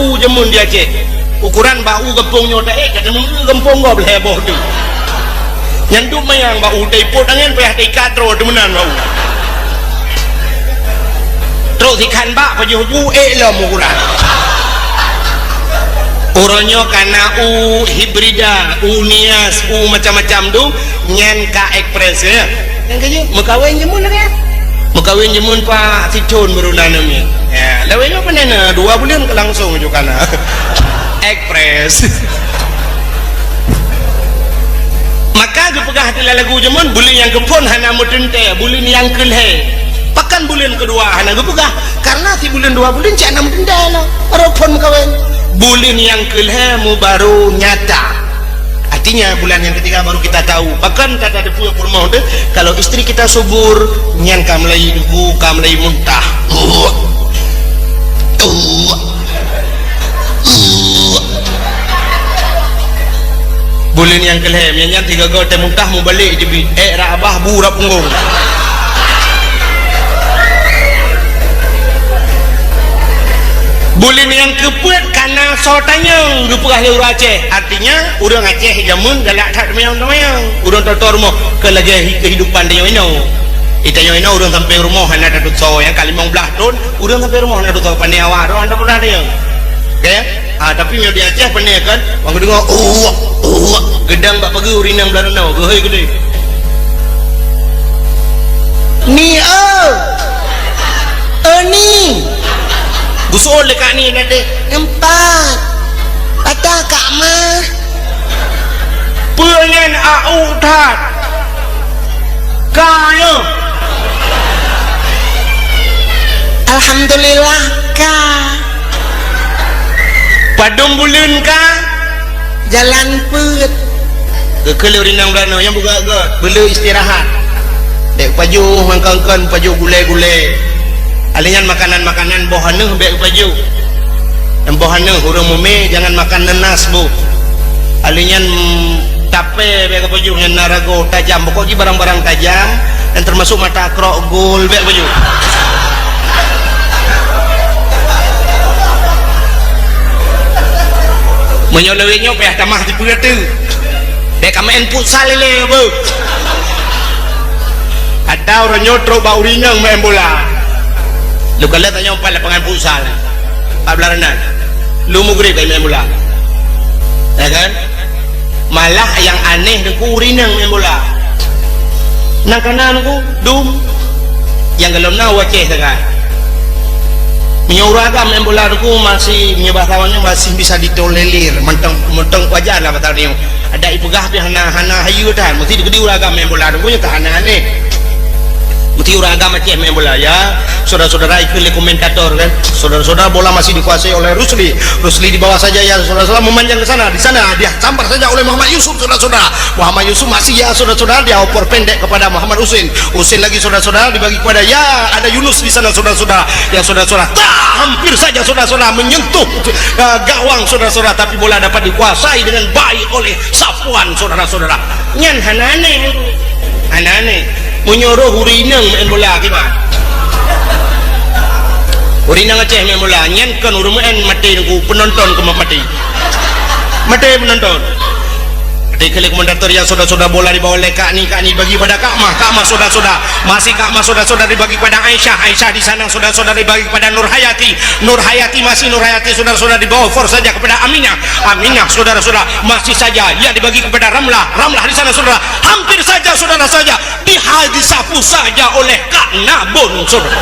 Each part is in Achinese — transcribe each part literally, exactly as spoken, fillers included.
U jameun di Aceh. Ukuran bak u gampông nyoe taék, ka teumeung gampông gob lhèe boh teuh. Nyan dum manyang bak u, taipot angén payah taikat droe teuh meunan bak u. Trok sikhan bak pajoh bu ék lom ukuran. Uroe nyoe ka na u hibrida, u nias, u macam-macam dum, nyan ka ekspres, ya. Nyang keujeuet, meukawen jameun lagèe. Meukawen jameun Pak Sithon baru na namiet. Ya, lawét nyoe pandai na, dua buleuen ka langsung ju kana. Ekspres. Maka geupeugah di lagu jameun, buleuen nyang keuphôn hana meuteuntèe, buleuen nyang keulhèe. Pakon buleuen keudua hana geupeugah? Karena si buleuen dua buleuen cit hana meuteuntèe na, baru phôn meukawen. Buleuen nyang keulhèe meubaru nyata. Artinya, bulan yang ketiga baru kita tahu. Bahkan kata teupeue peurumoh tu, kalau istri kita subur, nyan ka mulai debu, ka mulai muntah. Buleuen nyang keulhèe, nyan, nyan tiga go teuh muntah, mubalek teubiet. Ék rab abah, bu rab punggong. Buleuen nyang keupeuet ka na soe tanyong geupeugah lé ureueng Aceh. Artinya, ureueng Aceh jameun galak that teumanyong-teumanyong. Ureueng toto rumoh keu lagèe hi-, keuhidupan tanyoe inoe. Di tanyoe inoe ureueng sampai rumoh hana tatusoe, nyang ka limong blaih thon, ureueng sampai rumoh hana tatusoe, pandai awak droe hana pernah tanyong. Oke? Ah, tapi meunyoe di Aceh pandai kan, wang geudeungoe, "Oh, oh," geudang bak pageue ureueng inong blah danau, geuhôi geudeh. Ni, oh. Oh, ni. Geusoe lé Kak Ni tadi. Empat. Patah Kak Ma. Peue nyan au that. Ka nyoe. Alhamdulillah, ka. Padum buleuen ka. Jalan peuet. Geukheun lé ureueng inong blah nyoe, nyang beugöt-göt, beuleu istirahat. Bèk pajoh mangkon-kon, pajoh gulèe-gulèe. Alèh nyan makanan-makanan boh aneuh bèk pajoh. Nyang boh aneuh ureueng mumè jangan makan nanas, Bu. Alèh nyan, mm, tapè bèk pajoh, nyan na ragoe tajam. Pokok jih barang-barang tajam dan termasuk mata krok gol bèk pajoh. Meunyoe lawét nyoe payah tamah sipeue teuh. Bèk ka main futsal ilèe, beuh. Atau uroe nyoe trok bak ureueng inong main bola. Lôn kalon tanyoe pat lapangan futsal. Pat blah ranan. Lôn mugrib ka main bola. Ya kan? Malah nyang aneh Teungku ureueng inong main bola. Nang kana Teungku, dum. Nyang golom na u Aceh sagai. Meunyoe ureueng agam main bola Teungku masih, meunyoe bahasa awaknyan masih bisa ditolerir, mantong, mantong wajar lah bahasa nyoe. Adak ipeugah pih hana, hana hayeue that. Mesti dikeudi ureueng agam main bola Teungku nyoe ka hana aneh. Mesti ureueng agam Aceh main bola, ya. Saudara-saudara ikut lé komentator kan. Saudara-saudara, bola masih dikuasai oleh Rusli. Rusli di bawah saja, ya saudara-saudara, memanjang ke sana, di sana dia sambar saja oleh Muhammad Yusuf, saudara-saudara. Muhammad Yusuf masih, ya saudara-saudara, dia oper pendek kepada Muhammad Husin. Husin lagi, saudara-saudara, dibagi kepada, ya, ada Yunus di sana, saudara-saudara. Ya saudara-saudara, tak, hampir saja saudara-saudara menyentuh, eh, gawang saudara-saudara, tapi bola dapat dikuasai dengan baik oleh Safwan, saudara-saudara. Nyan hana aneh. Hana aneh. Meunyoe roh ureueng inong main bola kiban. Ureueng inong Aceh main bola, nyan kon ureueng main maté Teungku, penonton keu maté. Maté penonton. Dikheun lé komentator, ya saudara-saudara, bola dibawa oleh Kak Ni, Kak Ni bagi pada Kak Mah, Kak Mah saudara-saudara. Masih Kak Mah saudara-saudara dibagi pada Aisyah, Aisyah di sana saudara-saudara dibagi pada Nur Hayati, Nur Hayati masih Nur Hayati saudara-saudara dibawa over saja kepada Aminah, Aminah saudara-saudara masih saja ia dibagi kepada Ramlah, Ramlah di sana saudara, hampir saja saudara saja diha-, disapu saja oleh Kak Nabon saudara.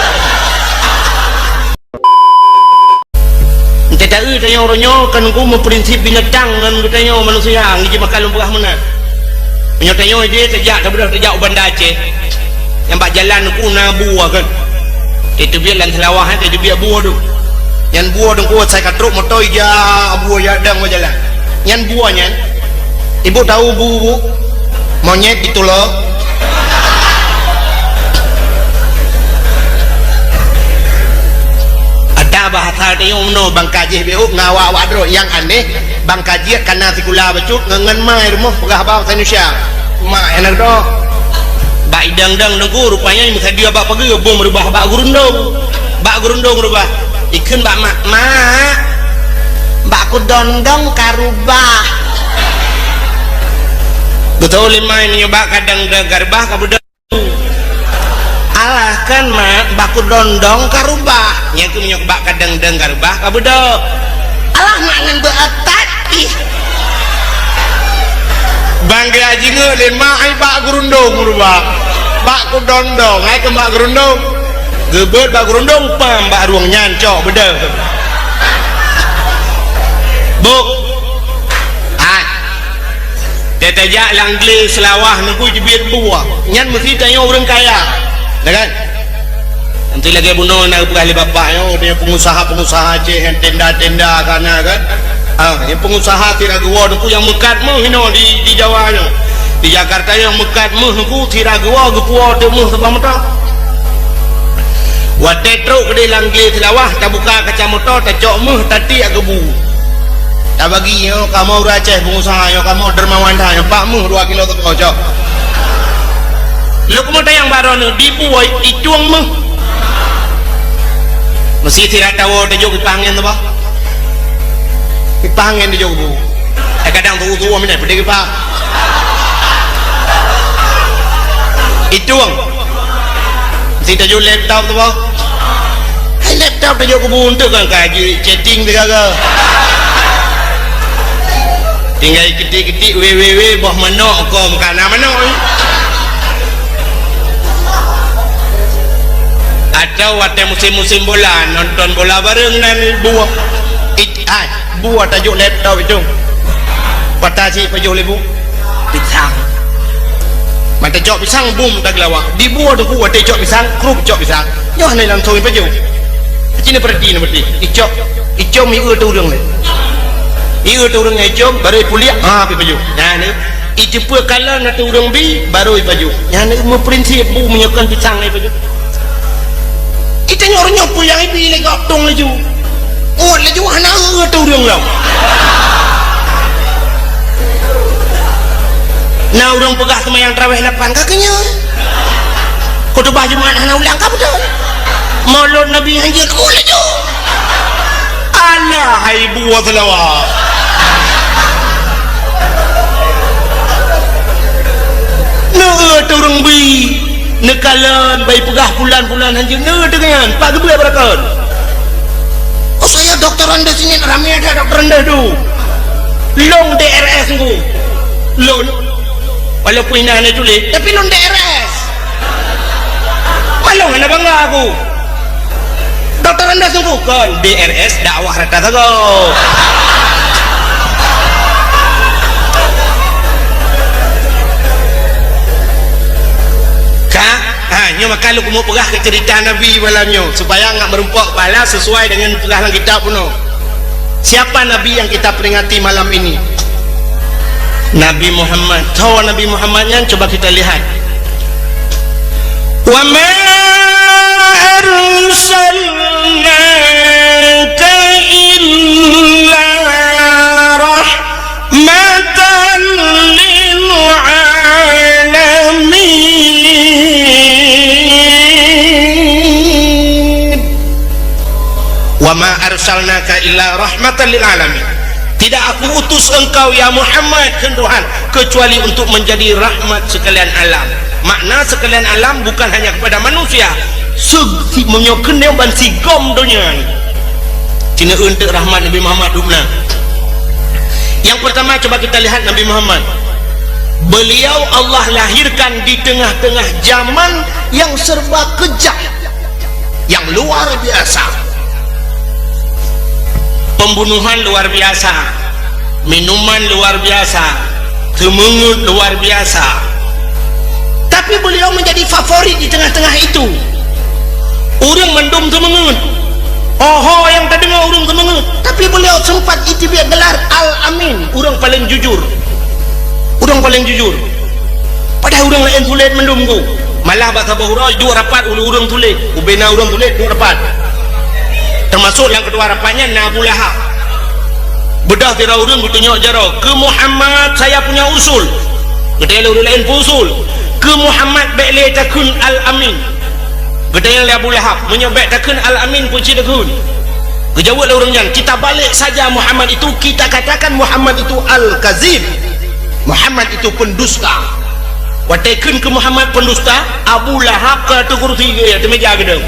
Entah tahu tanyoe uroe nyoe kan Teungku meuprinsip binatang ngon geutanyoe manusia, ngon jimakan lôn peugah meunan. Meunyoe tanyoe idéh tajak, tabeudôh tajak u Banda Aceh. Nyang bak jalan Teungku na bue kan. Teubiet lam seulawah, eh, teubiet bue tu. Nyan bue Teungku asai ka trok moto ija bue ija dang bak jalan. Nyan bue nyan. Ibu tahu bu, Bu? Monyet ditulok. Ada bahasa tanyoe meunoe, bangka jih beuh ngon awak-awak droe. Nyang aneh, bangka jih ka na sikula bacut ngon, ngon ma i rumoh peugah haba bahasa Indonesia. Ma nyang na keudroe. Bak idang-dang Teungku, rupanya meusadeue bak pageue, bom reubah bak geurundong. Bak geurundong reubah. Ikheun bak mak, "Mak, Kudondong ka rubah. Beutôi lé mai, meunyoe bak kadang dong ka rubah ka beudong. Alah kan, Mak, bak kudondong ka rubah. Nyan keuh meunyoe bak kadang dong ka rubah ka beudong. Alah, Mak, ngon beuatat ih. Bang geuh jingeuek lé Mak, ai bak geurundong rubah. Bak kudondong, ai keu bak geurundong. Geubeuet bak geurundong, pam bak rueng nyan cok beudôh. Bôh. Hai. Tajak lam glé Seulawah nunggu jibiet buah. Nyan meusti tanyoe ureueng kaya. Ya kan? Nanti lagèe bunoe na geupeugah lé bapak nyoe, dia pengusaha-pengusaha Aceh nyang tenda-tenda kana kan. Ah, nyang pengusaha sira geuwoe teungku nyang meukat meuh hinoe di, di Jawa nyoe. Di Jakarta nyang meukat meuh teungku sira geuwoe geupuwoe teuk meuh saboh moto. Watèe trok keudéh lam glé Seulawah, tabuka kaca moto, tacok meuh, tatiek keu bu. Tabagi nyoe kamoe ureueng Aceh pengusaha nyoe kamoe dermawan that nyoe, pak meuh dua kilo teuko cok. Lôn keumeung tanyong bak droeneuh, di bu itueng meuh. Meusti sira tawoe tajok kipah angén teuh bah. Kipah angén tajok bu. Eh, kadang tuwoe-tuwoe minah peudeh kipah. Itueng. Meusti tajok laptop teuh bah. Hai laptop tajok keu bu teuh kan ka jichatting teuh gaga. Tinggai ketik-ketik www boh manok kom kana manok. Atau watèe musim-musim bola, nonton bola bareng nan buah. It-, ai, buah tajok laptop itu. Patah cit pajoh lé bu. Pisang. Mantong cok pisang, bum tageulawa. Di bu teungku watèe cok pisang, krup cok pisang. Nyoe hana langsung ipajoh. Cina perhati na berarti. Icok, icok mi eu teu ureueng lé. I eu teu ureueng icok, baru ipuliak, ha, pi pajoh. Nah, ni. Iteupeue kala na teu ureueng bi, baru ipajoh. Nyan meuprinsip bu meunyoe kon pisang ipajoh. Itanyong ureueng nyoe peue nyang ibi lé gop dong laju. Uet laju hana eu teu ureueng lom. Na ureueng peugah seumayang tarawih lapan ka keunyoe. Khutubah Jumat hana ulang ka beutôi. Maulud Nabi hanjeut uet laju. Alah hai buah seulawa. Neu teu ureueng bi, neukalon bai peugah pulan-pulan hanjeut neu teu nyan, pak geubeuet beurakon. Oh, saya doktor anda sini ramé ada doktor anda tu. Long D R S ku. Long. Walaupun ina hana tuléh, tapi long D R S. Malu hana bangga aku. Doktor anda sungguh kon D R S dakwah rata sagoe. Ka? Ha, nyoe maka lôn keumeung peugah keu cerita Nabi malam nyoe supaya ngat meurumpok pahala sesuai dengan peugah lam kitab bunoe. Siapa Nabi yang kita peringati malam ini? Nabi Muhammad. Soe Nabi Muhammad nyan? Coba kita lihat. Wa ma arsalnaka illa rahmatan lil alamin. Wa ma arsalnaka illa rahmatan lil alamin. Tidak Aku utus engkau, ya Muhammad, kheun Tuhan, kecuali untuk menjadi rahmat sekalian alam. Makna sekalian alam bukan hanya kepada manusia. Se-, si-, meunyoe keunoe ban sigom donya nyoe. Cina untuk rahmat Nabi Muhammad dum na. Yang pertama, coba kita lihat Nabi Muhammad. Beliau Allah lahirkan di tengah-tengah zaman yang serba kejam. Yang luar biasa. Pembunuhan luar biasa, minuman luar biasa, seumeungeut luar biasa. Tapi beliau menjadi favorit di tengah-tengah itu. Ureueng mandum seumeungeut. Oho nyang tadeungoe ureueng seumeungeut. Tapi beliau sempat jiteubiet gelar Al-Amin, ureueng paleng jujur. Ureueng paleng jujur. Padahai ureueng laén sulet mandum ku. Malah bak saboh uroe duek rapat ureueng sulet. Ubé na ureueng sulet duek rapat. Teumasok lam ketua rapat nyan na Abu Lahab. Beudôh sidroe ureueng geutunyok jaroe, "Keu Muhammad saya punya usul." Geutanyong lé ureueng laén, "Peue usul?" "Keu Muhammad bèk lé takheun Al-Amin." Geutanyong lé Abu Lahab, "Meunyoe bèk takheun Al-Amin, peue cit takheun?" Geujaweueb lé ureuëng nyan, "Kita balik saja Muhammad itu, kita katakan Muhammad itu al-kazib." Muhammad itu pendusta. Watée kheun keu Muhammad pendusta, Abu Lahab ka ateueh kursi geuh, ateueh meja geudong.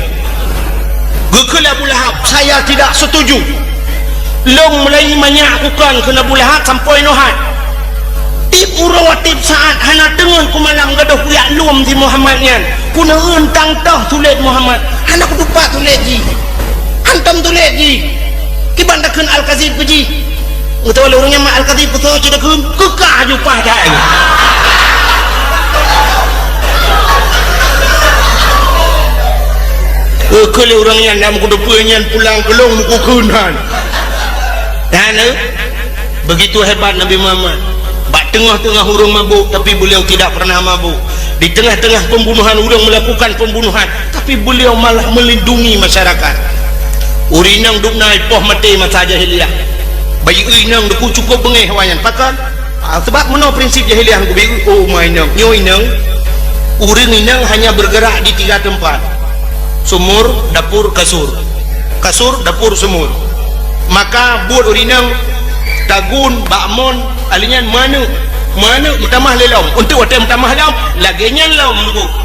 Geukheun lé Abu Lahab, "Saya tidak setuju. Lôn mulai manyak kukon keu Abu Lahab sampoe nohat." Tieb uroe tieb saát hana teungeut kumalam gadôh kuyak lom si Muhammad nyan. Kuneueun tang toh tulét Muhammad. Hana kutupat tulét jih. Hantom tulét jih. Kiban takheun al-kazib keu jih. Geutawa lé ureuëng nyan mak al-kazib keu soe cit takheun. Keukah jupah that. Geukheun lé ureuëng nyan, "Nam kuteupeu nyan pulang keulong mukukheun han." Dan, eh? Begitu hebat Nabi Muhammad. Bak teungoh-teungoh ureuëng mabuk, tapi beliau tidak pernah mabuk. Di tengah-tengah pembunuhan, ureuëng melakukan pembunuhan, tapi beliau malah melindungi masyarakat. Ureuëng inong dubna poh maté masa jahiliyah. Bayeue inong deuku cukup beungéh awaknyan. Pakon? Ah, sebab meunoe prinsip jahiliyah ngon bayeue, oh, ma inong. Nyoe inong, ureuëng inong hanya bergerak di tiga tempat. Sumur, dapur, kasur. Kasur, dapur, sumur. Maka buet ureuëng inong tagun bak mon, ahli nyan manök. Manök meutamah lé lom. Untuk watée meutamah lom, lagée nyan lom.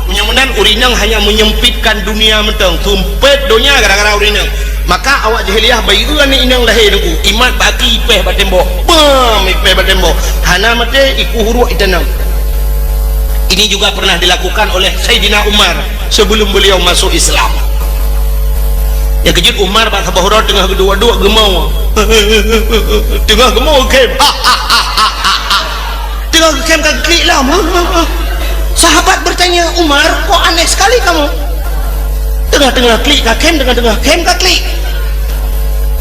Meunyoe meunan ureuëng inong hanya menyempitkan dunia mantong, sumpet donya gara-gara ureuëng inong. Maka awak jahiliyah bayeue aneuëk inong lahé nunggu, imat bak aki ipéh bak tembok. Bam! Ipéh bak tembok. Hana maté, ikueh uruek itanam. Ini juga pernah dilakukan oleh Saidina Umar sebelum beliau masuk Islam. Nyang keujeuet Umar bak saboh uroe teungoh geuduek-duek geumoe. Teungoh geumoe khém. Teungoh geukhém ka geuklik lom. Sahabat bertanya, "Umar, kok aneh sekali kamu? Tengah-tengah klik ka khém, tengah-tengah khém ka klik.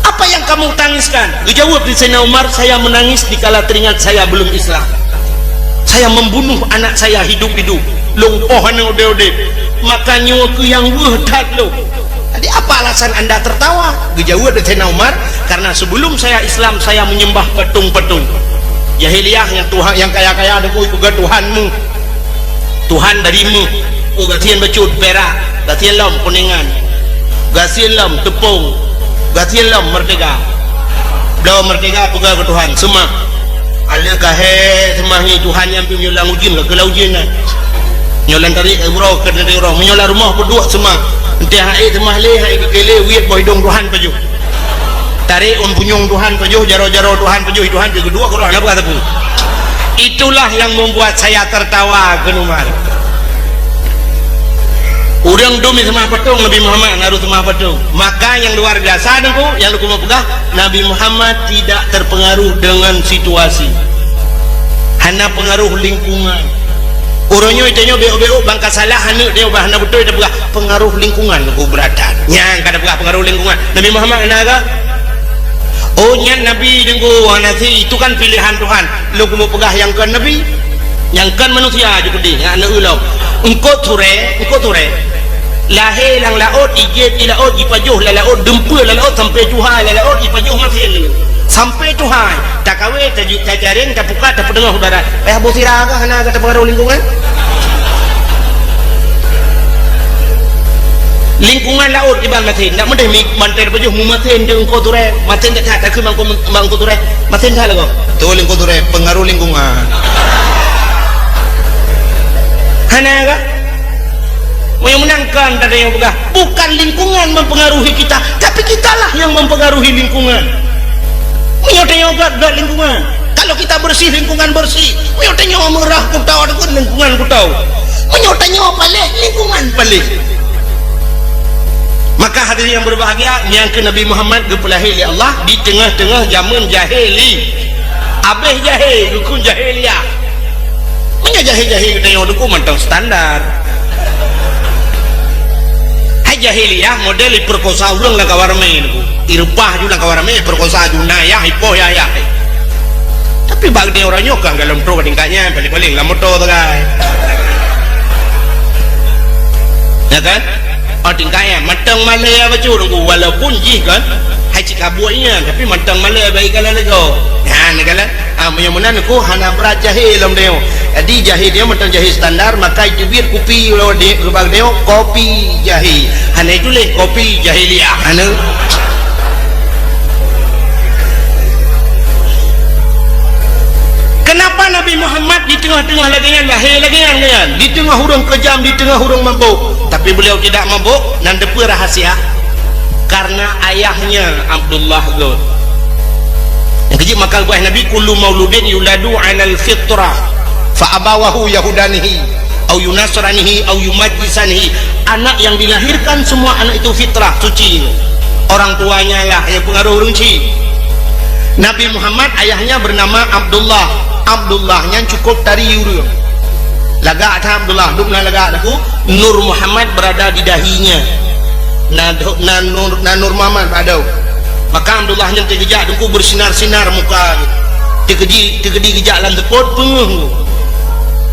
Apa yang kamu tangiskan?" Geujaweueb lé Saidina Umar, "Saya menangis dikala teringat saya belum Islam. Saya membunuh anak saya hidup-hidup. Lôn poh aneuëk udeb-udeb. Maka nyoe keuh nyang weueh that lôn." Jadi, "Apa alasan Anda tertawa?" Geujaweueb lé Saidina Umar, "Karena sebelum saya Islam, saya menyembah patung-patung. Jahiliyah nyang tuhan, nyang kaya-kaya deungon peugah tuhanmu. Tuhan dari méuh, oh, gasien bacut, perak, gasien lom kuningan, gasien lom teupông, gasien lom meurtega. Bloe meurtega peugah keu tuhan, 'Seumah.' Aleuh ka hék seumah nyoe, tuhan nyan pih meunyoe lam ujeuen, ka keuh lam ujeuen nyan. Nyoe lam tarék uroe, ka tarék uroe. Meunyoe lam rumoh peuduek seumah. Enteuk han ék seumah lé, han ék geukheun lé, wiet boh idông tuhan pajoh. Tarék ôn punyueng tuhan pajoh, jaroe-jaroe tuhan pajoh, tuhan pih geuduek keu roh, hana peugah sapeue. Itulah yang membuat saya tertawa," kheun Umar. Ureuëng dum jiseumah patong, Nabi Muhammad na rôh seumah patong. Maka nyang luar biasa nunggu, nyang lôn keumeung peugah, Nabi Muhammad tidak terpengaruh dengan situasi. Hana pengaruh lingkungan. Uroe nyoe tanyoe bék-bék bangka salah aneuëk tanyoe bah hana beutôi tapeugah pengaruh lingkungan nunggu beuratan. Nyang ka tapeugah pengaruh lingkungan. Nabi Muhammad hana ka? Oh, nyan Nabi nunggu hana si, itu kan pilihan Tuhan. Lôn keumeung peugah nyang kon Nabi. Nyang kon manusia ju keudeh, nyan aneuëk ulôn. Eungkôt surée, eungkôt surée. Lahé lam laôt, ijét i laôt, jipajoh lam laôt, dumpeue lam laôt sampoe tuha lam laôt, jipajoh masin. Sampoe tuha, takawé, taju-, tajareng, tapukat, tapeuteungoh udara. Payah boh sira kah hana ka tapengaruh lingkungan? Lingkungan laôt iban masin, ndak meudeh mi manté tapajoh mu masin di eungkôt surée. Masin that, that takheun bak eungkôt, bak eungkôt surée. Masin that lagoe. Tu lingkungan surée, pengaruh lingkungan. Hana ka? Meunyoe meunan kon teurimong peugah, bukan lingkungan mempengaruhi kita, tapi kitalah yang mempengaruhi lingkungan. Meunyoe tanyoe göt, göt lingkungan. Kalau kita bersih, lingkungan bersih. Meunyoe tanyoe meurah, kuto ataupun lingkungan kuto. Meunyoe tanyoe paléh, lingkungan paléh. Maka hadirin yang berbahagia, nyang keu Nabi Muhammad geupeulahé lé Allah di teungoh-teungoh jameun jahili. Abéh jahé, geukheun jahiliyah. Meunyoe jahé-jahé geutanyoe nunggu mantong standar. Hai jahiliyah model ipeurkosa ureuëng lam kawan ramé nunggu. Ireupah ju lam kawan ramé, ipeurkosa ju na yah, ipoh yah-yah. Tapi bak geutanyoe uroe nyoe ka golom trok tingkat nyan, paléng-paléng lam moto sagai. Ya kan? Oh, tingkat nyan, mantong malée bacut nunggu, walaupun jih kan, hai cit ka buet nyan, tapi mantong malée bak ikalon lego. Nyan, ikalon. Ah, meunyoe meunan nunggu hana brat jahé lom tanyoe. Jadi jahé tanyoe mantong jahé standar, maka iteubiet kupi lom di, bak tanyoe kopi jahé. Hana ituléh kopi jahiliyah. Hana. Di teungoh-teungoh lagèe nyan, lahé lagèe nyan, nyan. Di teungoh ureueng keujam, di teungoh ureueng mabök. Tapi beliau tidak mabök, nan teupeue rahsia? Karena ayahnya Abdullah göt. Nyang keujeuet maka geupeugah Nabi, "Kullu mauludin yuladu 'alal fitrah, fa abawahu yahudanihi, au yunasranihi, au yumajjisanihi." Anak yang dilahirkan, semua anak itu fitrah, suci. Orang tuanya lah yang pengaruh ureueng chik. Nabi Muhammad ayahnya bernama Abdullah. Abdullah nyan cukup tari ureueng. Lagak that Abdullah, dum na lagak lagu, Nur Muhammad berada di dahinya. Na, na Nur, na Nur Muhammad bak daun. Maka Abdullah nyan teukeujak Teungku bersinar-sinar muka. Teukeudi, teukeudi geujak lam seupôt peungeuh.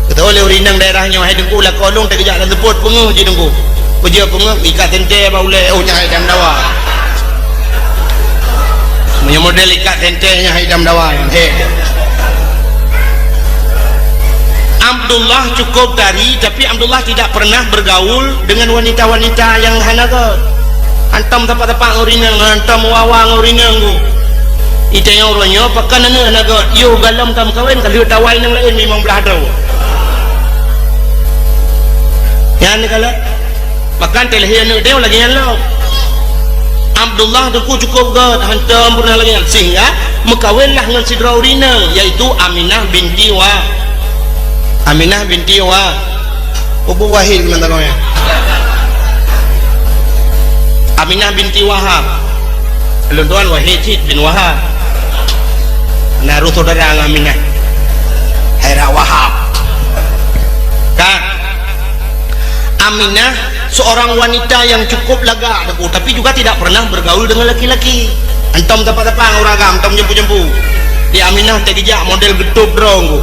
Geutanyong lé ureueng inong daerah nyoe, "Hai Teungku, lakoe lôn teukeujak lam seupôt peungeuh jih Teungku." Peue jeuet peungeuh? "Ikat senter bak ulèe." "Oh, nyan hai dam dawa." Meunyoe model ikat senter nyan hai dam dawa nyan. He. Abdullah cukup tari, tapi Abdullah tidak pernah bergaul dengan wanita-wanita yang hana göt. Hantom sapat-sapat ngon ureueng inong, hantom wa-wa ngon ureueng inong. Itanyong uroe nyoe, pakon aneuk hana göt? Yoh, galom ka meukawen, ka lheueh tawai nyang laén limong blaih droe. Nyan kalon. Maka teuh lahé aneuk teuh lagèe nyan lom. Abdullah Teungku cukup göt, hantom pernah lagèe nyan. Sehingga meukawenlah ngon sidroe ureueng inong, yaitu Aminah binti Wa-, Aminah binti Wa-, Abu Wahid mantong ya. Aminah binti Wahab. Lôn tuan Wahid cit bin Wahab. Na roh saudara ngon Aminah. Haira Wahab. Ka? Aminah seorang wanita yang cukup lagak, Teungku, tapi juga tidak pernah bergaul dengan laki-laki. Hantom tapa-tapa ngon ureueng agam, hantom jempu-jempu. Di Aminah teukeujak model geutôp droe, Teungku.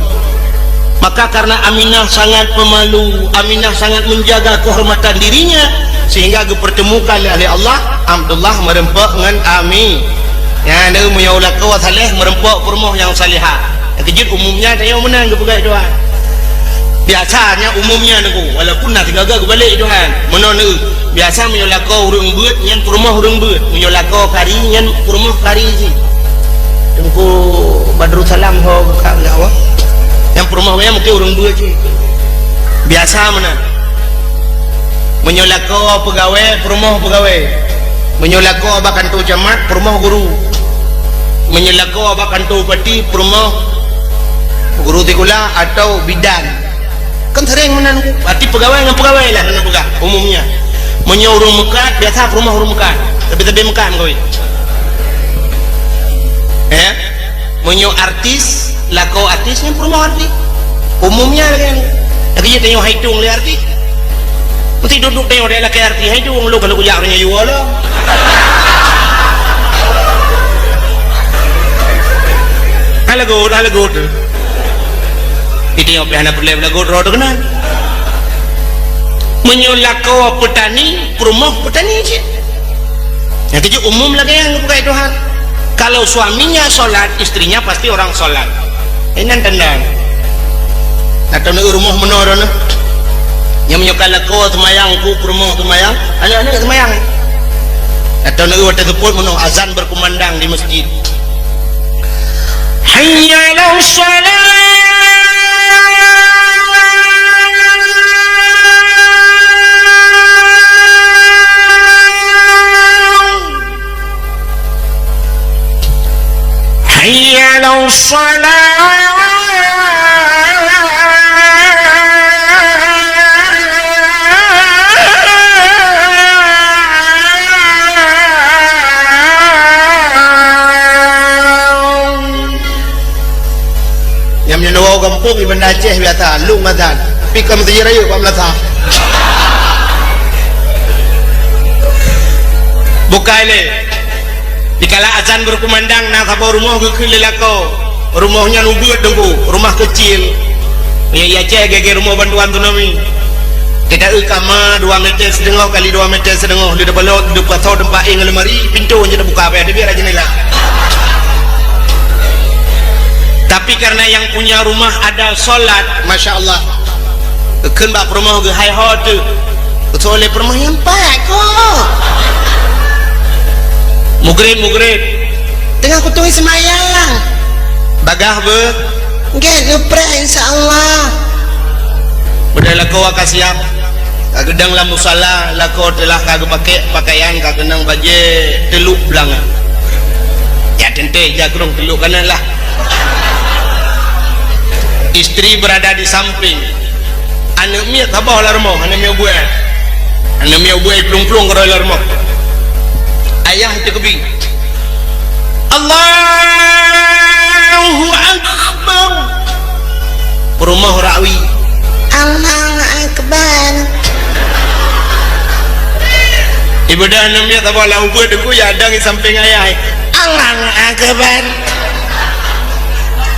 Maka karena Aminah sangat pemalu, Aminah sangat menjaga kehormatan dirinya, sehingga geupertemukan lé Allah Abdullah meureumpok ngon Ami. Nyan, meunyoe lakoe saleh meureumpok peurumoh nyang salihah. Keujeuet umumnya tanyoe meunan geupeugah Tuhan. Biasanya umumnya Teungku, walaupun na sigaga geubalek Tuhan. Meunan, biasa meunyoe lakoe ureueng beuet, nyan peurumoh ureueng beuet. Meunyoe lakoe kari, nyan peurumoh kari cit. Teungku Badrul Salam ho ka geuawak. Nyang peurumoh nyan mungken ureueng beuet cit. Biasa meunan. Meunyoe lakoe peugawée, peurumoh peugawée. Meunyoe lakoe bak kantô camat, peurumoh guru. Meunyoe lakoe bak kantô bupati, peurumoh guru sikula atau bidan. Kan sering meunan, berarti peugawée ngon peugawée lah, meunan peugah umumnya. Meunyoe ureueng meukat, biasa peurumoh ureueng meukat. Tapi-tapi meukat meukawen. Eh? Meunyoe artis, lakoe artis nyan peurumoh artis. Umumnya lagèe nyan. Lagèe nyan tanyoe hai tueng lé artis. Meusti duek-duek tanyoe lé lakèe artis hai tueng lôn, kalau kujak ureueng nyan yue lom. Hana lagot, hana lagot. Di tanyoe pih hana peureulèe lagot droe teuh keunan. Meunyoe lakoe peutani, peurumoh peutani cit. Nyang keujeuet umum lagèe nyan geupeugah Tuhan. Kalau suaminya sholat, istrinya pasti orang sholat. Inan tanda. Atau neu rumoh meunoe droeneuh. Nyang meunyoe ka lakoe seumayang, ku peurumoh seumayang, aneuk-aneuk seumayang. Atau neu watèe seupôt meunoe azan berkumandang di masjid. Hayya 'alas shalah. Hayya 'alas shalah. Nyang meunyoe gampông di Banda Aceh biasa, lôn azan. Pi ka meuseujid rayeuk bak meunasah. Bukai lé. Dikala azan berkumandang, na saboh rumoh geukheun lé lakoe. Rumoh nyan ubeuet Teungku, rumah kecil. Ya, ya, ceh, gege rumoh bantuan tsunami. Kita eu kama dua meter setengah kali dua meter setengah, di depan lot, di depan teumpat ing lemari, pintu je terbuka, apa ada biar aja nila. Tapi karena yang punya rumah ada sholat, masya Allah. Kheun bak peurumoh geuhai ho teuh. Keusoe lé peurumoh nyang pat ko. Mugrib, mugrib. Teungoh kutui seumayang. Bagah beu. Gét neupreh, insya Allah. Beudôh lakoe ka siap. Ka geudong lam musala, lakoe teulah ka geupakék pakaian, ka keunong bajée teulok blang. Ya teuntée, jakrong teulok kanan lah. Istri berada di samping. Aneuk miet saboh lam rumoh, aneuk miet buet. Aneuk miet buet plueng-plueng keudroe lam rumoh. Ayah teukeubit. Allahu Akbar. Peurumoh rawi. Allahu Akbar. Ibadah aneuk miet saboh lam ubeut deuk ya dang di samping ayah. Allahu Akbar.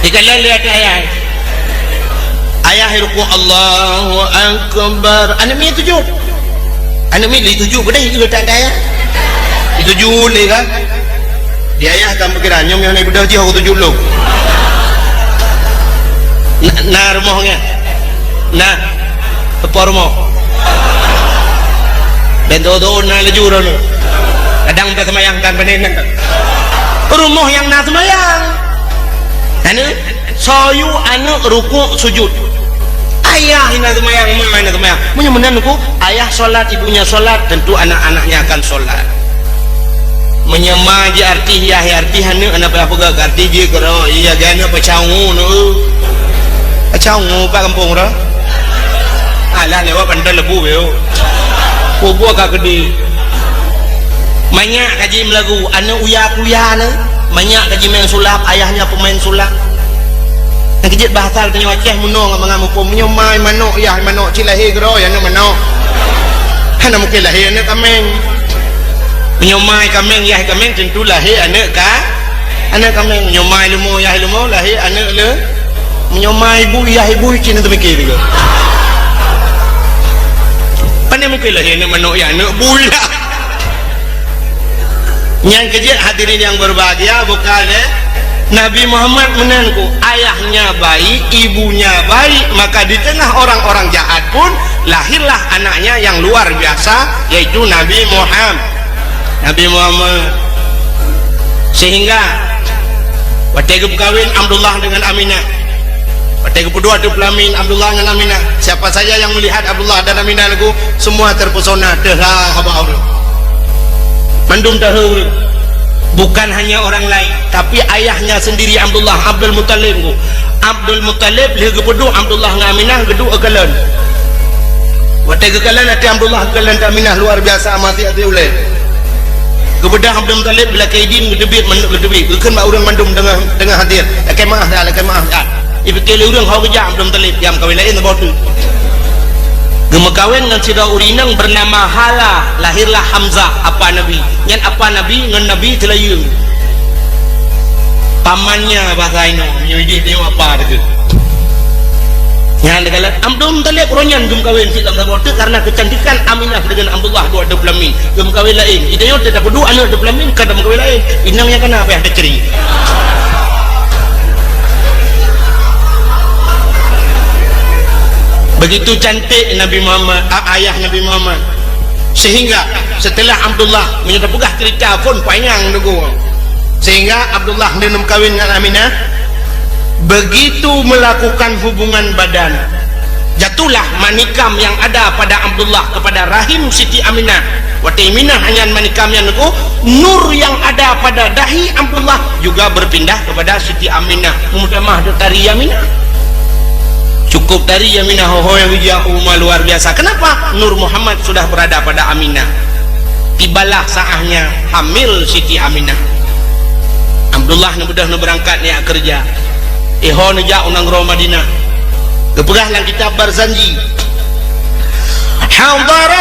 Ikalon lé ayah. Ayah ruku, Allahu Akbar. Aneuk miet sujud. Aneuk miet lé sujud, beudôh itu letak ayah. Sujud lé kan. Di ayah kan pikiran, nyoe nyang ibadah jih aku sujud lom. Na, na rumoh nyan. Na. Teupeu rumoh. Ben tu-tu na laju droeneuh. Kadang tak sembahyang kan benen kan. Rumoh nyang na sembahyang. Aneuk, soe yue aneuk rukuk sujud. Ayah hina sembahyang, ma hina sembahyang. Meunyoe meunan ku, ayah solat, ibunya solat, tentu anak-anaknya akan solat. Meunyoe ma ji artis, yah artis aneuk, aneuk payah peugah artis ji keudroe, iya gana peucawu nu. Peucawu bak gampông dah. Alah lewat pantai lebu yo. Kubur ka gede. Manyak ka ji meulagu, aneuk uya-kuya nyan. Manyak ka ji main sulap, ayahnya pemain sulap. Nyang keujeuet bahasa tanyoe Aceh meunoe ngon mangat muphom. Meunyoe ma manok, yah manok, cit lahé keudroe, aneuk manok. Hana mungken lahé aneuk kaméng. Meunyoe ma kaméng, yah kaméng, tentu lahé aneuk ka, aneuk kaméng. Meunyoe ma leumo, yah leumo, lahé aneuk le. Meunyoe ma ibu, yah ibu, cit na teumikir juga. Pane mungken lahé aneuk manok, yah aneuk bui lah. Nyang keujeuet hadirin yang berbahagia, bukan, eh? Nabi Muhammad meunan ku, ayahnya baik, ibunya baik, maka di tengah orang-orang jahat pun lahirlah anaknya yang luar biasa, yaitu Nabi Muhammad. Nabi Muhammad. Sehingga watée geupeukawen Abdullah dengan Aminah, watée geupeuduek ateueh peulamin Abdullah ngon Aminah, siapa saja yang melihat Abdullah dan Aminah lagu, semua terpesona, teuhla haba ureuëng. Mandum teuhla ureuëng. Bukan hanya orang lain, tapi ayahnya sendiri Abdullah, Abdul Muttalib lagu. Abdul Muttalib lheueh geupeuduek Abdullah ngon Aminah geuduek geukalon. Watée geukalon ateueh Abdullah, geukalon ateueh Aminah luar biasa, mati ateueh ulée. Geubeudôh Abdul Muttalib, geulakée idin, geuteubiet, mandum geuteubiet. Geukheun bak ureuëng mandum deungon, deungon hadir. Lakée meuáh dah, lakée meuáh dah. Ipike lé ureuëng ho geujak Abdul Muttalib, nyang meukawen laén saboh teuk. Geumeukawen ngon sidroe ureuëng inong bernama Hala, lahirlah Hamzah, apa Nabi. Nyan apa Nabi ngon Nabi Seulayeue. Pamannya bahasa inoe, meunyoe ideh nyoe apa deukeuh. Nyan dikala Abdul Muttalib uroe nyan geumeukawen cit lam saboh teuk karena keucantikan Aminah deungon Abdullah dua dua peulah min. Geumeukawen laén. Ideh nyoe teuh tapeuduek aneuk dua peulah min, ka geumeukawen laén. Inong nyang kana payah tacri. Begitu cantik Nabi Muhammad, a-, ayah Nabi Muhammad. Sehingga setelah Abdullah, meunyoe tapeugah cerita pun panyang deungoe. Sehingga Abdullah neuneum kawin ngon Aminah, begitu melakukan hubungan badan, jatuhlah manikam yang ada pada Abdullah kepada rahim Siti Aminah. Watée Aminah nyan manikam nyan neuku, nur yang ada pada dahi Abdullah juga berpindah kepada Siti Aminah. Meutamah dari Aminah. Cukup dari Aminah, ho-ho nyang geujak u rumoh luar biasa. Kenapa? Nur Muhammad sudah berada pada Aminah. Tibalah saatnya hamil Siti Aminah. Abdullah neubeudôh neubeurangkat neujak keureuja. Iho neujak u nanggroe Madinah. Geupeugah lam kitab Barzanji, حضر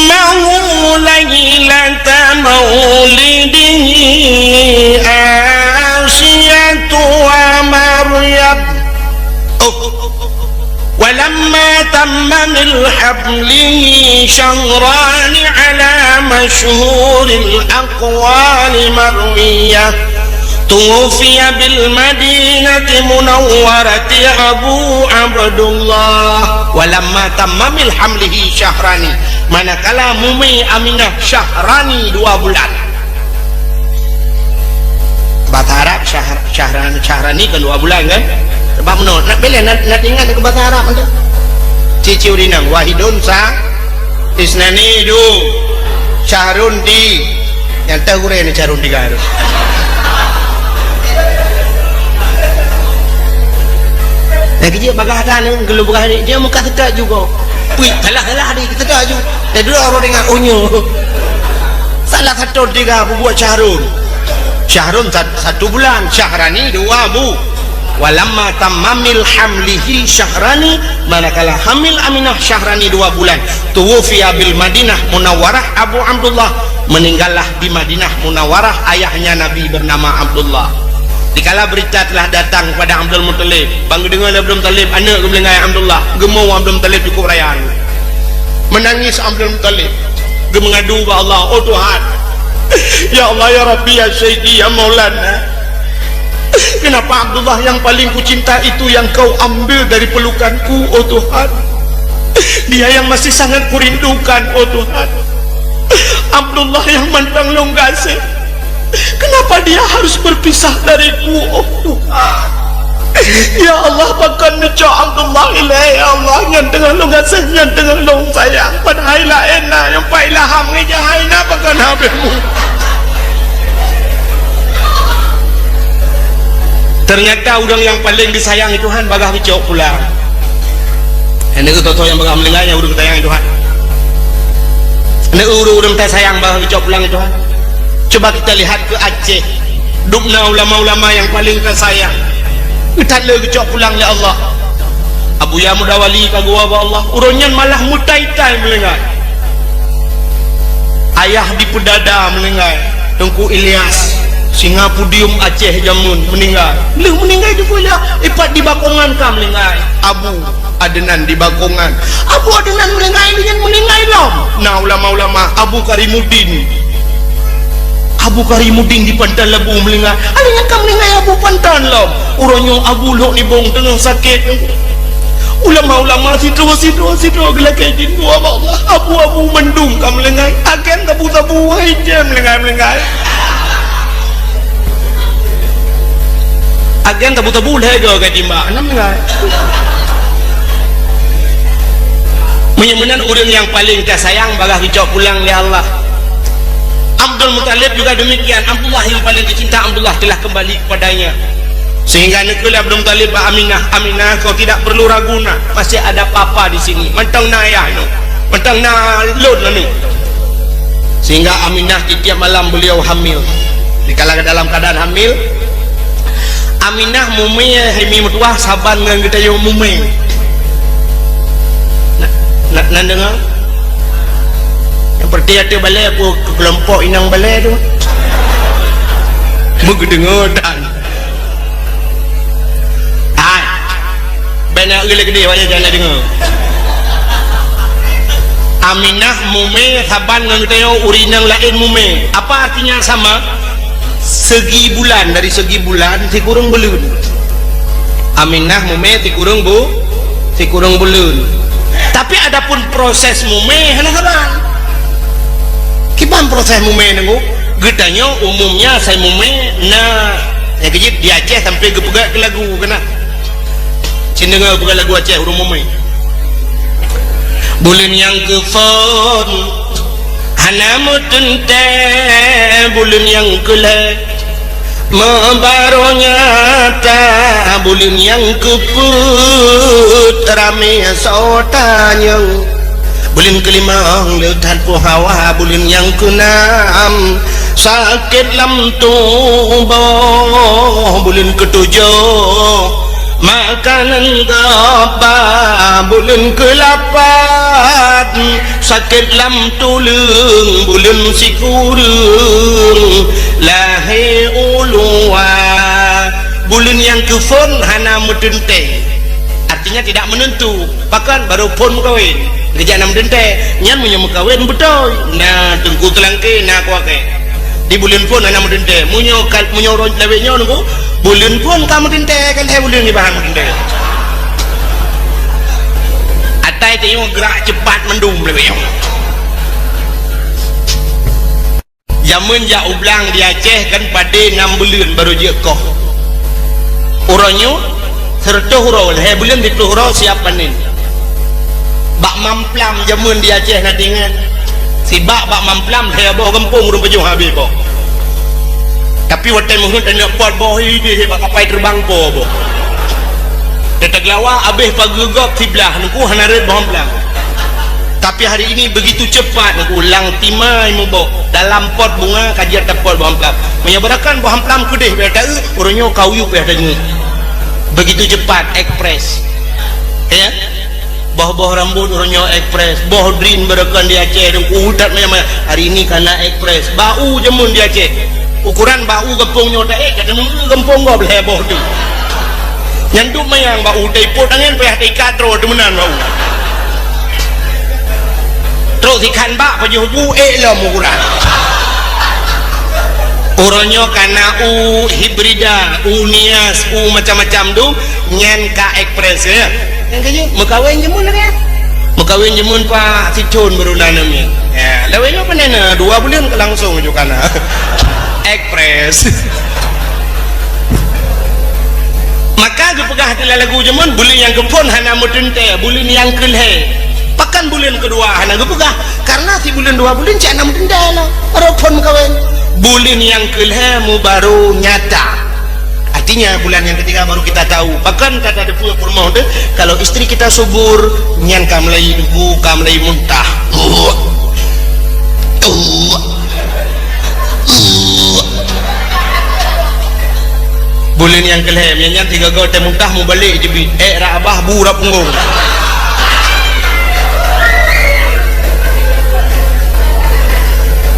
أمه ليلة مولده آسية ومريم. ولما تم من حمله شهران على مشهور الأقوال مروية، توفي بالمدينة المنورة أبو عبد الله. ولما تم من حمله شهران. Manakala mumi Aminah syahrani, dua bulan. Bahasa Arab syahr-, Syahran-, Syahrani kan dua bulan kan? Sebab meunoe, nak pilih, nak, nak ingat ke bahasa Arab tu. Cici urinang, wahidun sa, isnani du, syahrun di. Nyang teuh gurée ni syahrun tiga tu. Lagi dia bagah kan, kalau bagah ni, dia muka sedap juga. Pui, salah-salah ni, sedap juga. Dia dulu orang dengar, oh, nyo. Salah satu tiga, bubuat syahrun. Syahrun sat-, satu bulan, syahrani dua bu. Walamma tamma min hamlihi syahrani, manakala hamil Aminah syahrani dua bulan. Tuwufiya bil Madinah Munawwarah Abu Abdullah, meninggallah di Madinah Munawwarah ayahnya Nabi bernama Abdullah. Dikala berita telah datang kepada Abdul Muttalib, bang geudeungoe lé Abdul Muttalib, aneuk geumeulinggai Abdullah, geumeu'ah Abdul Muttalib cukup raya. Menangis Abdul Muttalib, geumeungadu bak Allah, "Oh Tuhan, ya Allah, ya Rabbi, ya Sayyidi, ya Maulana, kenapa Abdullah yang paling kucinta itu yang kau ambil dari pelukanku, oh Tuhan? Dia yang masih sangat kurindukan, oh Tuhan. Abdullah yang mantong lôn gaséh. Kenapa dia harus berpisah dariku, oh Tuhan? Ya Allah, pakon neucok Abdullah ilée, ya Allah, nyang teungoh lôn gaséh, nyang teungoh lôn sayang. Padahai laén na, nyang pai laham ngeujak hai na, pakon habéh mu." Ternyata ureuëng nyang paleng disayang Tuhan bagah geucok pulang. Hana geutotoe nyang bagah meulinggai nyang ureuëng sayang Tuhan. Hana ureuëng-ureuëng tasayang bagah geucok pulang Tuhan. Coba kita lihat ke Aceh. Dubna ulama-ulama nyang paleng tasayang. Geutanyoe geucok pulang lé Allah. Abuya Mudawali ka geuwoe bak Allah. Uroe nyan malah meutai-tai meulinggai. Ayah dipeudada meulinggai. Teungku Ilyas, singa podium Aceh jameun meuninggai. Lheueh meuninggai Teungku Ilyas, ipat di Bakongan ka meulinggai. Abu Adnan di Bakongan. Abu Adnan meulinggai, lheueh nyan meulinggai lom. Na ulama-ulama, Abu Karimuddin. Abu Karimuddin di Panton Labu meulinggai. Lheueh nyan ka meulinggai Abu Panton lom. Uroe nyoe Abu Lhok Nibong teungoh sakét. Ulama-ulama sidroe, sidroe, sidroe geulakée jin dua bak Allah. Abu-abu mandum ka meulinggai. Agen tabu-tabu hai jeuem meulinggai-meulinggai. Agen tabu-tabu lhée goe ka jimbak. Hana meulinggai. Meunyoe meunan ureuëng nyang paleng tasayang bagah geucok pulang lé Allah. Abdul Muttalib juga demikian. Abdullah yang paling dicinta Abdullah telah kembali kepadanya. Sehingga neukheun lé Abdul Muttalib bak Aminah, "Aminah, kau tidak perlu ragu nak, masih ada papa di sini. Mantong na ayah nyoe, mantong na lôn nyoe." Sehingga Aminah tiap-tiap malam beliau hamil. Dikala dalam keadaan hamil, Aminah mumé hai mi meutuwah saban ngon geutanyoe mumé. Na, na, na deungoe? Nyang peureuté ateueh balée peue keulompok inong balée tu? Meugeudeungoe tan. Hai. Bèk na eu lé keudeh, wajah jangan deungoe. Aminah mumé saban ngon geutanyoe ureueng inong laén mumé. Apa artinya sama? Segi bulan, dari segi bulan sikureueng buleuen. Aminah mumé sikureueng bu-, sikureueng buleuen. Tapi adapun proses mumé hana saban. Kiban proses mumé nunggu? Geutanyoe umumnya asai mumé na nyang keujeuet di Aceh sampoe geupeugah keu lagu keunan. Cit deungoe peugah lagu Aceh ureueng mumé. Buleuen nyang keuphôn hana meuteuntèe, buleuen nyang keulhèe meubarô nyata, buleuen nyang keupeuet ramé soe tanyong. Buleuen keulimong le that peuhawa, buleuen nyang keunam sakét lam tuboh, buleuen keutujoh makanan gaba, buleuen keulapan sakét lam tuleueng, buleuen sikureueng lahé u luwa. Buleuen nyang keuphôn hana meuteuntèe, artinya tidak menentu. Pakon, barô phôn meukawen. Geujak na meuteuntèe. Nyan meunyoe meukawen beutôi. Na teungku teulangké, na kuakée. Di buleuen phôn hana meuteuntèe. Meunyoe ka, meunyoe uroe lawét nyoe nunggu, buleuen phôn ka meuteuntèe, kan hai buleuen nibak meuteuntèe. Atai tanyoe geurak cepat mandum lawét nyoe. Jameun jak u blang di Aceh kan padé nam buleuen barô jeuet koh. Uroe nyoe, sireutôh uroe, lhèe buleuen siplôh uroe siap panen. Bak Mamplam jameun di Aceh na teuingat. Sibak bak Mamplam lhèe boh gampông ureueng pajoh habéh boh. Tapi watèe meuheuet aneuk pot boh idéh bak kapai teubang po boh. Teuteuglawa abéh pageue gob siblah, nungku hana rhot boh Mamplam. Tapi hari ini begitu cepat, nungku lam timai meuboh. Dalam pot bunga ka jeuet tapot boh Mamplam. Meunyoe beurakan boh Mamplam keudéh payah taeu, uroe nyoe ka uyueb payah tanyue. Begitu cepat, ekspres. Ya? Boh-boh rambut uroe nyoe ekspres. Boh drin beurakan di Aceh, nungku that manyang-manyang. Hari ini ka na ekspres. Bak u jameun di Aceh. Ukuran bak u gampông nyoe taék, ka teumeung gampông gob lhèe boh tu. Nyan dum manyang bak u, taipot angén payah taikat droe teuh meunan bak u. Trok sikhan bak pajoh bu ék lom ukuran. Uroe nyoe ka na u hibrida, u nias, u macam-macam dum, nyan ka ekspres, ya. Nyang keujeuet, meukawen jameun lagèe nyan. Meukawen jameun Pak Sicon baru na aneuk miet. Ya, lawét nyoe pandai na, dua buleuen ka langsung ju ka na. Ekspres. Maka geupeugah dalam lagu jameun, buleuen nyang keuphôn hana meuteuntèe, buleuen nyang keulhèe. Pakon buleuen keudua hana geupeugah? Karena si buleuen dua buleuen cit hana meuteuntèe lom. Baru phôn meukawen. Buleuen nyang keulhèe meubaru nyata. Artinya, bulan yang ketiga baru kita tahu. Bahkan kata depu peurumoh tu, kalau istri kita subur, nyan ka mulai debu, ka mulai muntah. Buleuen nyang keulhèe, nyan, nyan tiga go teuh muntah, mubalek jeuet, ék rab abah, bu rab punggong.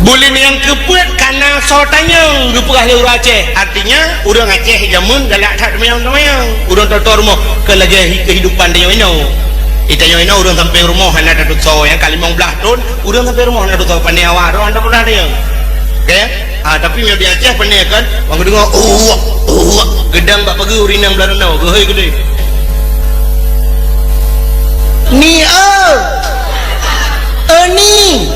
Buleuen nyang keupeuet ka na soe tanyong geupeugah lé ureueng Aceh. Artinya, ureueng Aceh jameun galak that teumanyong-teumanyong. Ureueng toe-toe rumoh keu lagèe hi-, keuhidupan tanyoe inoe. Di tanyoe inoe ureueng sampéng rumoh hana tateusoe, nyang ka limong blaih thon, ureueng sampéng rumoh hana tateusoe, pandai awak droe hana pernah tanyong. Oke? Ah, tapi meunyoe di Aceh pandai kan, wang geudeungoe, "Oh, oh," geudang bak pageue ureueng inong blah nanoe, geuhôi keudéh. Ni, oh. Oh, ni.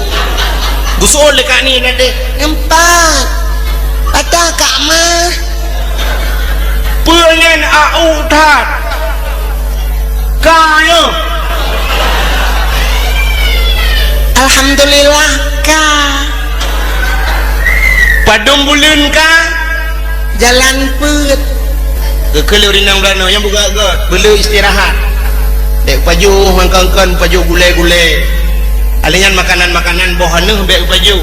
Geusu'on lé Kak Ni nyan deh. Empat. Patah Kak Ma. Peue nyan a u that. Ka nyoe. Alhamdulillah, ka. Padum buleuen ka. Jalan peuet. Geukheun lé ureueng inong blah nanoe, nyang buka göt, beu le istirahat. Bèk pajoh mangkon-kon, pajoh gulèe-gulèe. Alèh nyan makanan-makanan boh aneuh bèk pajoh.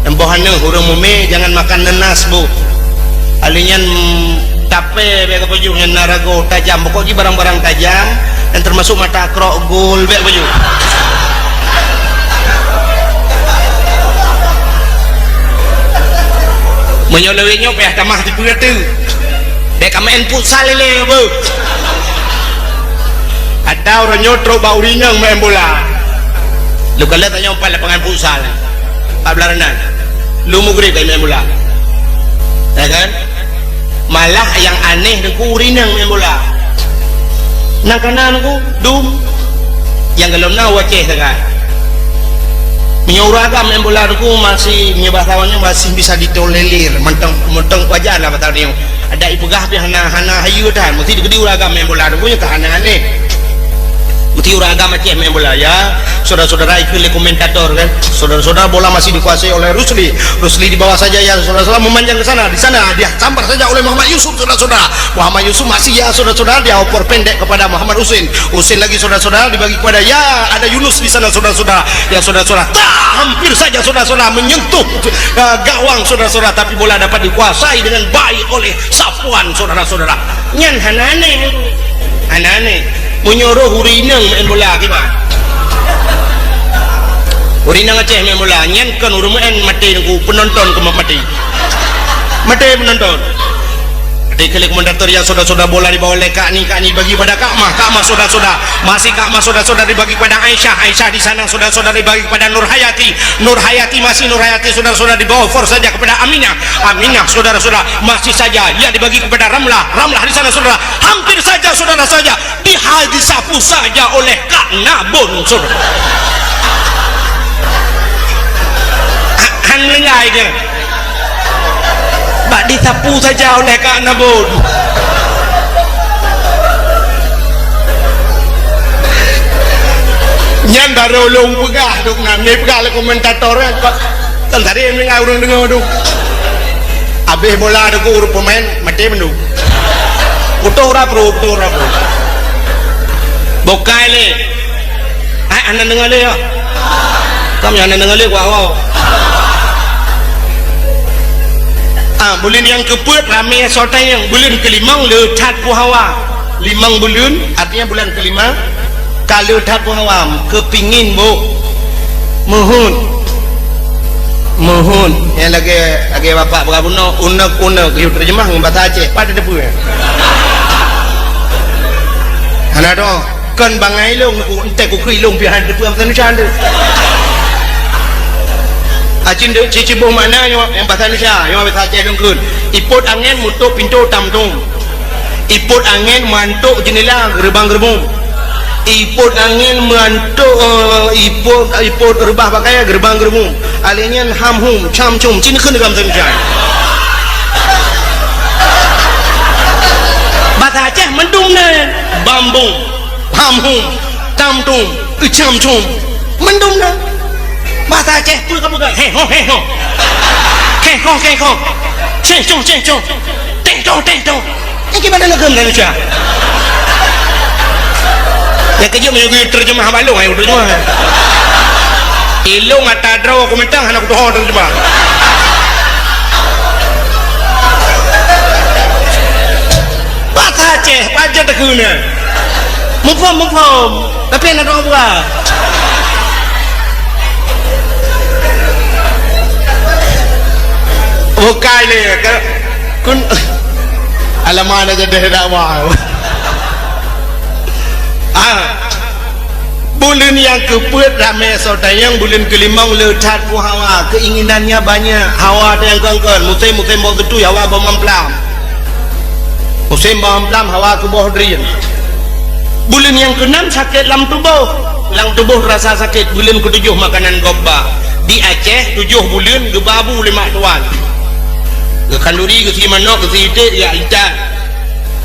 Dan boh aneuh ureueng mumè jangan makan nanas, Bu. Alèh nyan, mm, tapè bèk pajoh, nyan na ragoe tajam. Pokok jih barang-barang tajam, dan termasuk mata krok, gol, bèk pajoh. Meunyoe lawét nyoe payah tamah sipeue teuk. Bèk ka maén futsal ilèe, beuh. Atau uroe nyoe trok bak ureueng inong maén bola. Lôn kalon tanyoe pat lapangan futsal. Pat blah ranan. Lôn meugrib ka maén bola. Ya kan? Malah nyang aneh teungku ureueng inong maén bola. Nang kana teungku, dum. Nyang golom na u Aceh sagai. Meunyoe ureueng agam maén bola teungku masih, meunyoe bahasa awak nyoe masih bisa ditolerir, mantong, mantong wajar lah bahasa nyoe. Adak ipeugah pih hana, hana hayeue that. Meusti dikeudi ureueng agam maén bola teungku nyoe ka hana aneh. Meusti ureueng agam Aceh maén bola, ya. Saudara-saudara ikut lé komentator kan. Saudara-saudara, bola masih dikuasai oleh Rusli. Rusli di bawah saja, ya, saudara-saudara, memanjang ke sana, di sana dia sambar saja oleh Muhammad Yusuf, saudara-saudara. Muhammad Yusuf masih, ya, saudara-saudara, dia oper pendek kepada Muhammad Husin. Husin lagi, saudara-saudara, dibagi kepada, ya, ada Yunus di sana, saudara-saudara. Ya, saudara-saudara, tak, hampir saja, saudara-saudara, menyentuh, eh, gawang, saudara-saudara, tapi bola dapat dikuasai dengan baik oleh Safwan, saudara-saudara. Nyan hana aneh. Hana aneh. Meunyoe roh ureueng inong maén bola, kiban? Ureueng inong Aceh maén bola, nyan kon ureueng maén maté teungku, penonton keu maté. Maté penonton. Dikheun lé komentator, ya, saudara-saudara, bola dibawa oleh Kak Ni, Kak Ni bagi pada Kak Mah, Kak Mah, saudara-saudara. Masih Kak Mah, saudara-saudara, dibagi pada Aisyah, Aisyah di sana, saudara-saudara, dibagi pada Nur Hayati, Nur Hayati, masih Nur Hayati, saudara-saudara, dibawa over saja kepada Aminah, Aminah, saudara-saudara, masih saja, ya, dibagi kepada Ramlah, Ramlah di sana, saudara. Hampir saja, saudara saja, diha-, disapu saja oleh Kak Nabon, saudara. Ha-, han meulinggai dia. Bak disapu saja oleh Kak Nabon. Nyan barô lôn peugah, dok na, nyoe peugah lé komentator, eh, kon, kon tadi meuninggai ureuëng deungoe tu. Abéh bola deungoe ureuëng peumain, maté mandum. Putôh rap ru, putôh rap ru. Bukai lé. Ah, hana deungoe lé, ya. Kam hana deungoe lé, gua awak. Ah, buleuen nyang keupeuet ramé soe tanyong, buleuen keulimong le that peue hawa. Limong buleuen, artinya bulan kelima. Ka le that peue hawa, keupingin boh. Meuheuet. Meuheuet. Nyang lagèe, lagèe bapak peugah bunoe, unek-unek, yue terjemah ngon bahasa Aceh. Pat teupeue? Hana dong. Kon bangai lôn, ku entek ku keu lôn pih hana teupeue bahasa Indonesia tu. Acin dek cici boh makna nyoe, nyang bahasa Indonesia, nyoe bahasa Aceh dong keun. Ipot angén, meuantok pintoe tam dong. Ipot angén meuantok jeundela geurubang-geurubong. Ipot angén meuantok, eh, ipot, ipot reubah pakaian geurubang-geurubong. Alèh nyan ham hum, cam cum, cin kheun gam seuncai. Basa Aceh mendung nyan, bambong, ham hum, tam tum, cam cum, mendung nyan. Basa Aceh peue ka peugah? Heh ho, heh ho. Keh ho, keh ho. Ceh cong, ceh cong. Teh tong, teh tong. Nyang kiban dalam keuh Malaysia. Nyang keujeuet meunyoe terjemah bak lôn, ayo terjemah. Ilôn ata droe kumitang hana kutuho terjemah. Basa Aceh, pajan takheun nyan. Muphom, muphom. Tapi hana droe buah. Bukai lé, ke, kun, alamak, na jadi dakwah. Ah. Buleuen nyang keupeuet ramé soe tanyong, buleuen keulimong le that peue hawa, keinginannya banyak, hawa tanyong kon-kon, musém-musém boh geutui, hawa boh mamplam. Musém boh mamplam, hawa keu boh drien. Buleuen nyang keunam sakét lam tuboh. Lam tuboh rasa sakét, buleuen keutujôh makanan gob ba. Di Aceh, tujôh buleuen geuba bu lé mak tuan. Geukhanduri, geusie manok, geusie iték, jak itat.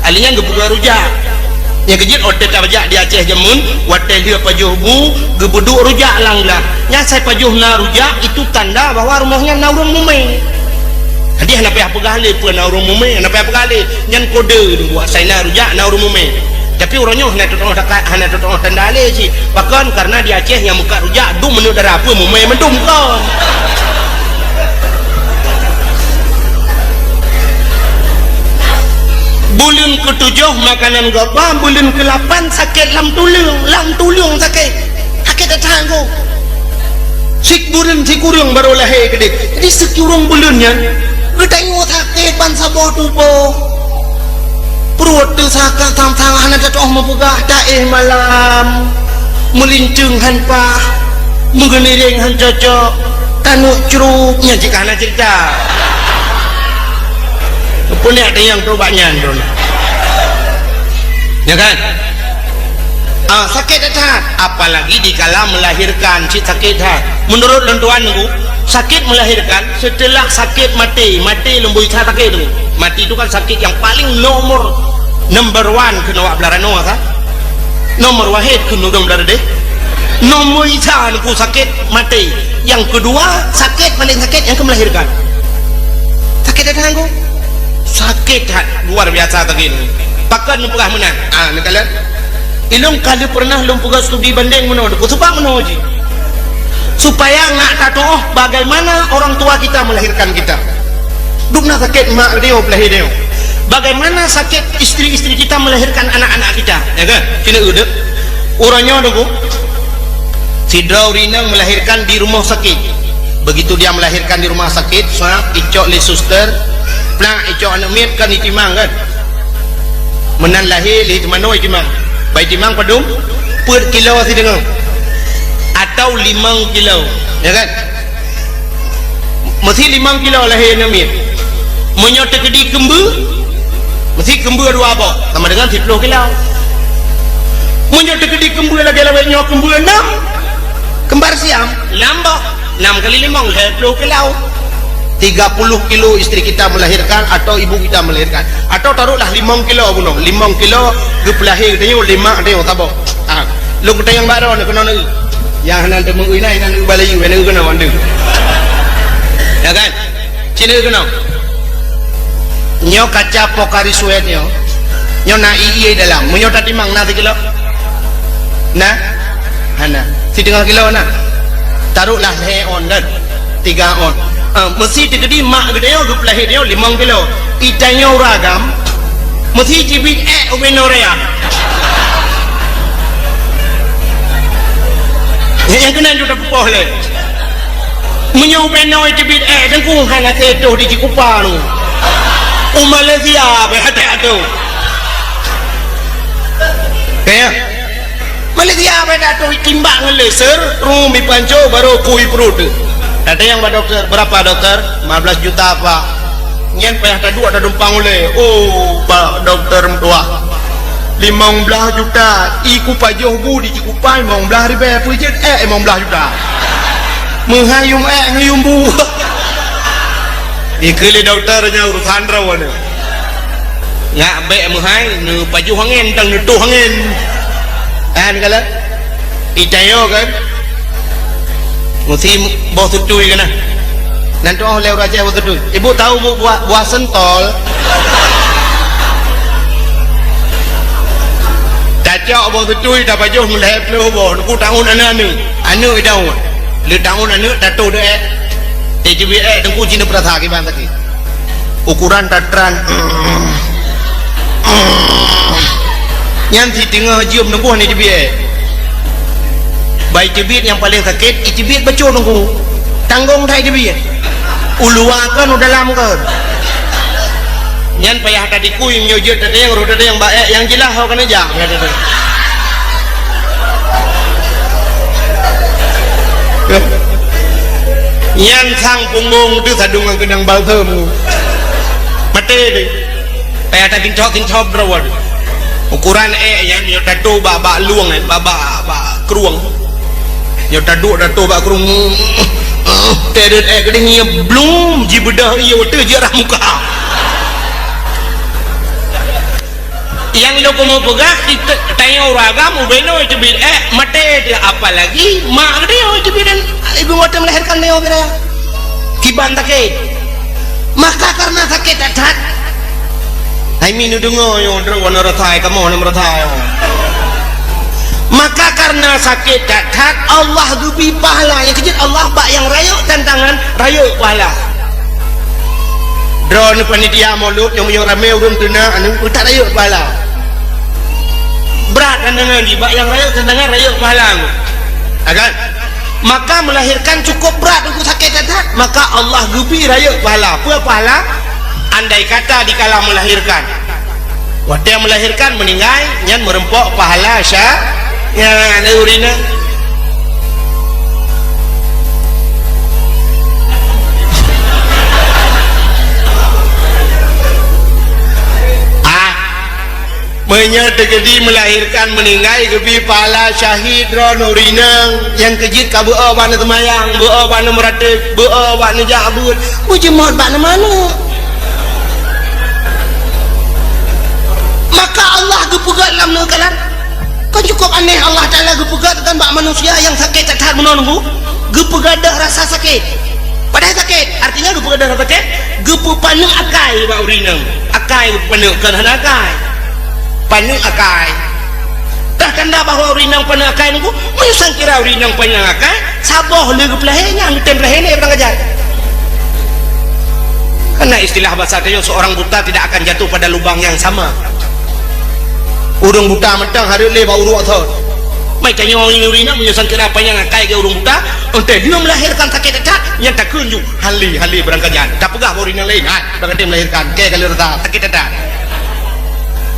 Alèh nyan geupeugah rujak. Nyang keujeuet watèe tajak di Aceh jameun, watèe lheueh pajoh bu, geupeuduek rujak lam glah. Nyan asai pajoh na rujak, itu tanda bahwa rumoh nyan na ureueng mumè. Jadi hana payah peugah lé peue na ureueng mumè, hana payah peugah lé. Nyan kode teungku, asai na rujak na ureueng mumè. Tapi uroe nyoe hana teutuoh takat, hana teutuoh tanda lé cit. Pakon? Karena di Aceh nyang meukat rujak dum meuneuk dara, peue mumè mandum kon. Buleuen keutujôh makanan gob ba, buleuen keulapan sakét lam tuleueng, lam tuleueng sakét. Sakét that-that teungku. Sikureueng, sikureueng barô lahé keudéh. Jadi sikureueng buleuen nyan, geutanyoe sakét ban saboh tuboh. Pruet teuh sakét, sang-sang hana teutuoh meupeugah, taéh malam, meulinteung han paih, meugeuniréng han cocok, tanuek cruet, nyan cit ka hana ceurita. Peue neuk tanyong trok bak nyan droeneuh. Ya kan? Ah, sakét that-that. Apalagi dikala melahirkan, cit sakét that. Menurut lôn tuan teungku, sakét melahirkan setelah sakét maté. Maté lom bui that sakét teungku. Maté itu kan sakét yang paling nomor, number one keunoe bak beularanoe kan. Nomor wahid keunoe bak beuladeh. Nomor isa teungku sakét maté. Yang kedua, sakét paling sakét nyang keu melahirkan. Sakét that-that teungku. Sakét that, luar biasa sakét. Pakon neupeugah meunan? Ah, neukalon. Ilôn ka lheueh pernah lôn peugah studi bandeng meunoe, teungku, seubab meunoe jih. Supaya ngak tatuoh bagaimana orang tua kita melahirkan kita. Dum na sakét mak dia, peulahé dia. Bagaimana sakét istri-istri kita melahirkan anak-anak kita, ya kan? Sini udep. Uroe nyoe teungku. Sidroe ureueng inong melahirkan di rumah sakit. Begitu dia melahirkan di rumah sakit, swab, icok lé suster, plak, icok aneuk miet, kan itimang kan? Meunan lahé lé teumanoe itimang. Bak itimang padum? Peuet kilo sideungoe. Atau limong kilo, ya kan? Meusi limong kilo lahé aneuk miet. Meunyoe teukeudi keumbeue, meusi keumbeue dua boh, sama dengan siplôh kilo. Meunyoe teukeudi keumbeue lagèe lawét nyoe, keumbeue nam, keumbar siam, nam boh, nam kali limong, lhèe plôh kilo. Tiga puluh kilo istri kita melahirkan atau ibu kita melahirkan. Atau taruhlah limong kilo bunoe, limong kilo geupeulahé geutanyoe, lima tanyoe saboh. Ha, lôn kutanyong bak droeneuh keunoe. Nyang hana teumeu'ui na, hana neu'ui balayu, hana neu'ui keunoe, hana. Ya kan? Cit neu'ui keunoe. Nyoe kaca pokari suet nyoe. Nyoe na ié dalam. Meunyoe tatimang na sikilo? Na? Hana. Siteungoh kilo na? Taruhlah lhèe on kan? Tiga on. Ah, meusi teukeudi mak geutanyoe geupeulahé tanyoe limong kilo. Itanyoe ureueng agam, meusi teubiet ék ubé nyoe raya. Nyang keunan ju tapeupoh lé. Meunyoe ubé nyoe teubiet ék, teungku hana seutoh di Cikupa nyoe. U Malaysia bèk ateuh-ateuh. Ka ya? Malaysia bèk ateuh timbak ngon laser, rum ipanco, baru kui perut. Datang bak doktor, "Berapa, doktor?" "Lima belas juta, Pak." Nyan payah taduek tadumpang ulèe. Oh, bak doktor meutuah. Limong blaih juta, i kupajoh bu di Cikupa limong blaih ribèe, peue jeuet ék limong blaih juta. Meuhai yum ék ngon yum bu. Ikheun lé doktor nyan urusan droeneuh. Ngak bèk meuhai, neupajoh angén, tang neutoh angén. Kan kala? Itanyoe kan? Meusi boh sutui keunan. Nan tu'oh lé ureueng Aceh boh sutui. Ibu tahu bu-, buah, buah sentol? Tacok boh sutui, tapajoh meulhèe ploh boh. Teungku taun aneuk-aneuk. Aneuk taun. Lé taun aneuk tatoh deuek. Teubiet ék, teungku jih neupeurasa kiban sakét. Ukuran tatran. Nyan siteungoh jeuem neuboh ni teubiet. Bai teubiet nyang paleng sakét, iteubiet bacut teungku. Tanggong that iteubiet. U luwa kon, u dalam kon. Nyan payah tadikui meunyoe jeuet tateueng, roh tateueng bak ék nyang jeulaih ho keuneuk jak. Nyan sang punggong teuh sadong ngon keudang balsem. Maté deh. Payah takinthok-kinthok droe. Ukuran ék nyan nyoe tatoh bak, bak lueng, eh, bak, bak, bak krueng. Nyoe taduek tatoh bak krueng. Teudeut ék keudeh nyoe blum jibeudoh ié watèe jiarah muka. Nyang lôn keumeung peugah, ite-, tanyoe ureueng agam ubé nyoe teubiet ék, maté teuh, apalagi mak geutanyoe teubiet dan ibu watèe melahirkan tanyoe bira. Kiban sakét. Maka karena sakét that-that. Hai mi neudeungoe nyoe, droe wana rasa, kamoe na meurasa nyoe. Maka karena sakét that-that, Allah geubri pahala. Nyang keujeuet Allah bak nyang rayeuk tantangan, rayeuk pahala. Droeneuh panitia mulod nyang meunyoe ramé ureueng teunak, aneuk, utak rayeuk pahala. Brat tantangan jih, bak nyang rayeuk tantangan rayeuk pahala. Ya kan? Maka melahirkan cukup brat, teungku, sakét that-that, maka Allah geubri rayeuk pahala. Peue pahala? Andai kata dikala melahirkan, watèe melahirkan, meuninggai, nyan meureumpok pahala sya-, nyan ureueng inong. Ah, meunyoe teukeudi melahirkan, meuninggai, geubri pahala syahid droeneuh ureueng inong. Nyang keujeuet ka beu-o bak neuseumayang, beu-o bak neumeuratéb, beu-o bak neujak beuet, beujeumot bak neumanök. Maka Allah geupeugah lam neukalan. Kan cukup aneh, Allah Taala geupeugah teuh bak manusia nyang sakét that-that meunoe nunggu, geupeugah deuh rasa sakét. Padahai sakét, artinya geupeugah deuh rasa sakét, geupeupaneuk akai bak ureueng inong. Akai geupeupaneuk, kon hana akai. Paneuk akai. Tanda bahwa ureueng inong paneuk akai nunggu, meunyoe sangkira ureueng inong paneuk akai, saboh lé geupeulahé, nyan geutem peulahé lé barang kajan. Karena istilah bahasa tanyoe, seorang buta tidak akan jatuh pada lubang yang sama. Ureueng buta mantong hareuet lé bak uruek thon. Mai tanyoe ureueng inong, meunyoe sangkira paneuk akai keu ureueng buta, 'oh teuh lheueh melahirkan sakét that-that, nyan takheun ju, "Hali, hali barang kajan." Tapeugah bak ureueng inong laén, "Hai, barang kajan melahirkan, kèe ka lheueh rasa sakét that-that."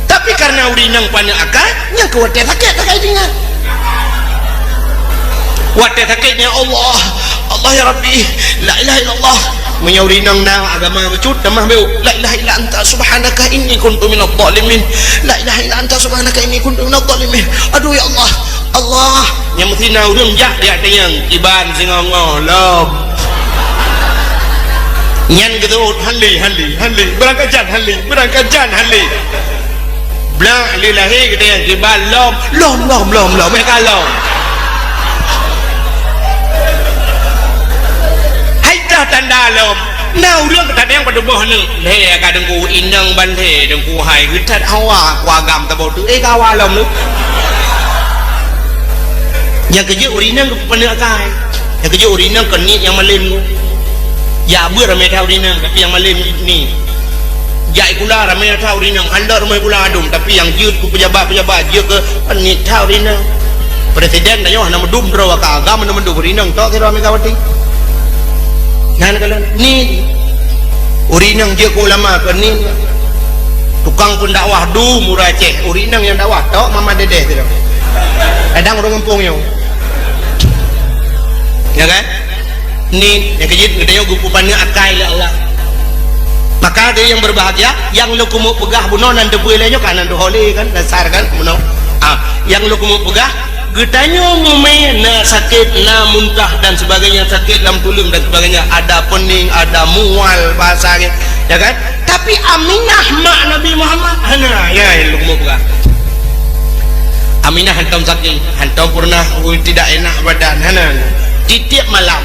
Tapi karena ureueng inong paneuk akai, nyan keuh watèe sakét akai jih nyan. Watèe sakét nyan, "Allah, Allah ya Rabbi, la ilaha illallah." Meunyoe ureueng inong na agama bacut, tamah beu, "La ilaha illa anta subhanaka inni kuntu minadh dhalimin. La ilaha illa anta subhanaka inni kuntu minadh dhalimin." Aduh ya Allah, Allah, nyang meusti na ureueng jak di ateueh nyan, iban singoh-ngoh lom. Nyan geuteuôt, "Hali, hali, hali, barang kajan hali, barang kajan hali." Blak lé lahé geutanyoe kiban lom, lom, lom, lom, lom, eh ka lom. Ah, tanda lom. Na ureuëng ka tanyong padub boh ni. Lhée ka teungku, inong ban lhée teungku hai. Geutat awak ku agam tabôh tu. Eh, ka awak lom tu. Nyang keujeuet ureuëng inong geupeupeuneuk akai. Nyang keujeuet ureuëng inong kon niet nyang malem tu. Jak beuet ramé that ureuëng inong, tapi nyang malem niet. Jak sikula ramé that ureuëng inong, hana rumoh sikula adum, tapi nyang jeuet keu pejabat-pejabat, jeuet keu niet that ureuëng inong. Presiden tanyoe hana meudum droe ka agam, hana meudum ureuëng inong tok sidroe Megawati. Nyan kalon niet. Ureuëng inong jeuet keu ulama kon niet. Tukang pendakwah dum ureuëng Aceh, ureuëng inong nyang dakwah tok Mama Dedeh sidroe. Kadang ureuëng gampông nyoe. Ya kan? Niet, nyang keujeuet geutanyoe geupeupaneuk akai lé Allah. Maka hadirin yang berbahagia, nyang lôn keumeung peugah bunoe nan teupeue lé nyoe kan, nan teuhole kan, dasar kan bunoe. Ah, nyang lôn keumeung peugah, geutanyoe mumé na sakét, na muntah dan sebagainya, sakét lam tuleueng dan sebagainya, ada pening, ada mual bahasa, ya kan? Tapi Aminah mak Nabi Muhammad hana, ya, nyang lôn keumeung peugah. Aminah hantom sakét, hantom pernah, ui, tidak enak badan, hana. Tiep-tiep malam,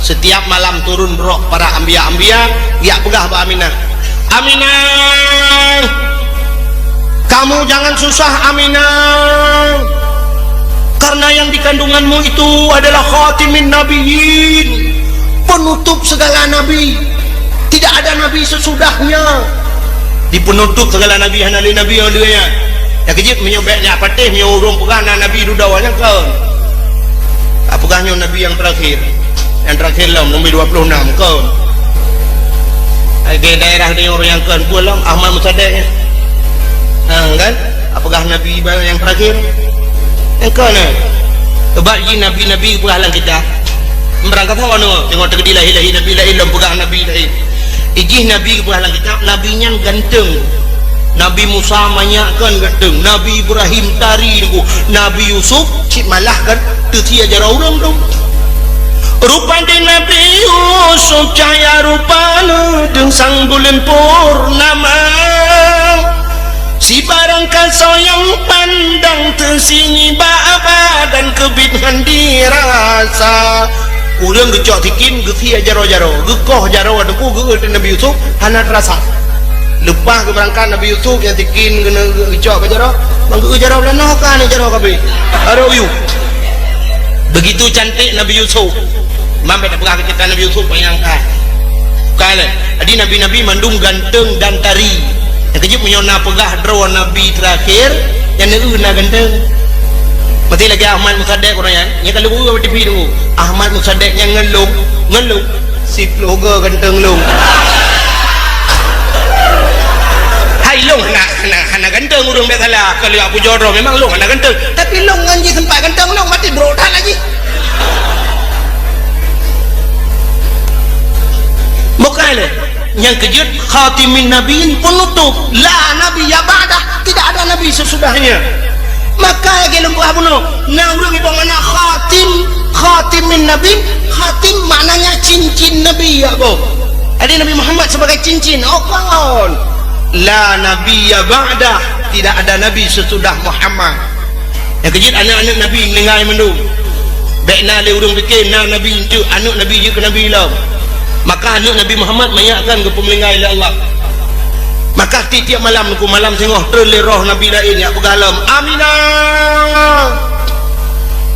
setiap malam turun roh para anbiya-anbiya, jak peugah bak Aminah, "Aminah, kamu jangan susah, Aminah, karena yang di kandunganmu itu adalah khatimin nabiyyin, penutup segala nabi. Tidak ada nabi sesudahnya." Di penutup segala nabi, hana lé nabi nyang lheueh nyan. Nyang keujeuet meunyoe bék nyak patéh, meunyoe ureuëng peugah na nabi dudoe, nyang kon. Ka peugah nyoe nabi nyang terakhir. Nyang terakhir lom, nomor dua puluh enam, kon. Hai, di daerah nyoe ureuëng nyang kon peue lom, Ahmad Mossadegh nyan. Ha, kan? Ka peugah nabi baru nyang terakhir. Nyang kon, eh. Sebab jih nabi-nabi peugah lam kitab. Barangkasoe nyoe, teungoh teukeudi lahé-lahé nabi laén lom peugah nabi laén. Ijih nabi geupeugah lam kitab, nabi nyan ganteng. Nabi Musa manyak kon ganteng. Nabi Ibrahim tari teungku. Nabi Yusuf cit malah kan teusia jaroe ureuëng tu. Rupa di Nabi Yusuf cahya rupa neudeung sang buleuen purnama. Sibarang kasoe nyang pandang teusingi bak badan keubiet ngon dirasa. Ureuëng geucok sikin geusie jaroe-jaroe, geukoh jaroe teungku geueu teuh Nabi Yusuf hana teurasa. Leupah geubeurangkat Nabi Yusuf nyang sikin geuneuk geucok bak jaroe, ban geueu jaroe lanoh ka ni jaroe kabeh. Arok yue. Begitu cantik Nabi Yusuf. Mam bèk tapeugah keu cerita Nabi Yusuf, bayangkan. Bukan lé. Jadi nabi-nabi mandum ganteng dan tari. Nyang keujeuet meunyoe na peugah droe nabi terakhir, nyang neueu na ganteng. Meusti lagèe Ahmad Mossadegh ureuëng nyan, nyang ka lôn ueh bak T V teungku. Ahmad Mossadegh nyang ngon lôn, ngon lôn. Siplôh goe ganteng lôn. Hai lôn hana, hana, hana ganteng ureuëng bèk salah. Kalau aku jodoh memang lôn hana ganteng. Tapi lôn ngon jih sempat ganteng lôn, mati brok that lagi. Bukan lé. Nyang keujeuet khatimin nabiyyin, penutup. La nabiyya ba'dah, tidak ada nabi sesudahnya. Maka lagèe lôn peugah bunoe, na ureuëng iboh makna khatim, khatimin nabiyyin, khatim maknanya cincin nabi, ya boh. Jadi Nabi Muhammad sebagai cincin, oh kon. La nabiyya ba'dah, tidak ada nabi sesudah Muhammad. Nyang keujeuet aneuëk-aneuëk nabi meuninggai mandum. Bèk na lé ureuëng pike na nabi enteuk, aneuëk nabi jeuet keu nabi lom. Maka aneuëk Nabi Muhammad manyak kan geupeumeuninggai lé Allah. Maka tiep-tiep malam, teungku, malam singoh treun lé roh nabi laén jak peugah lom, "Aminah,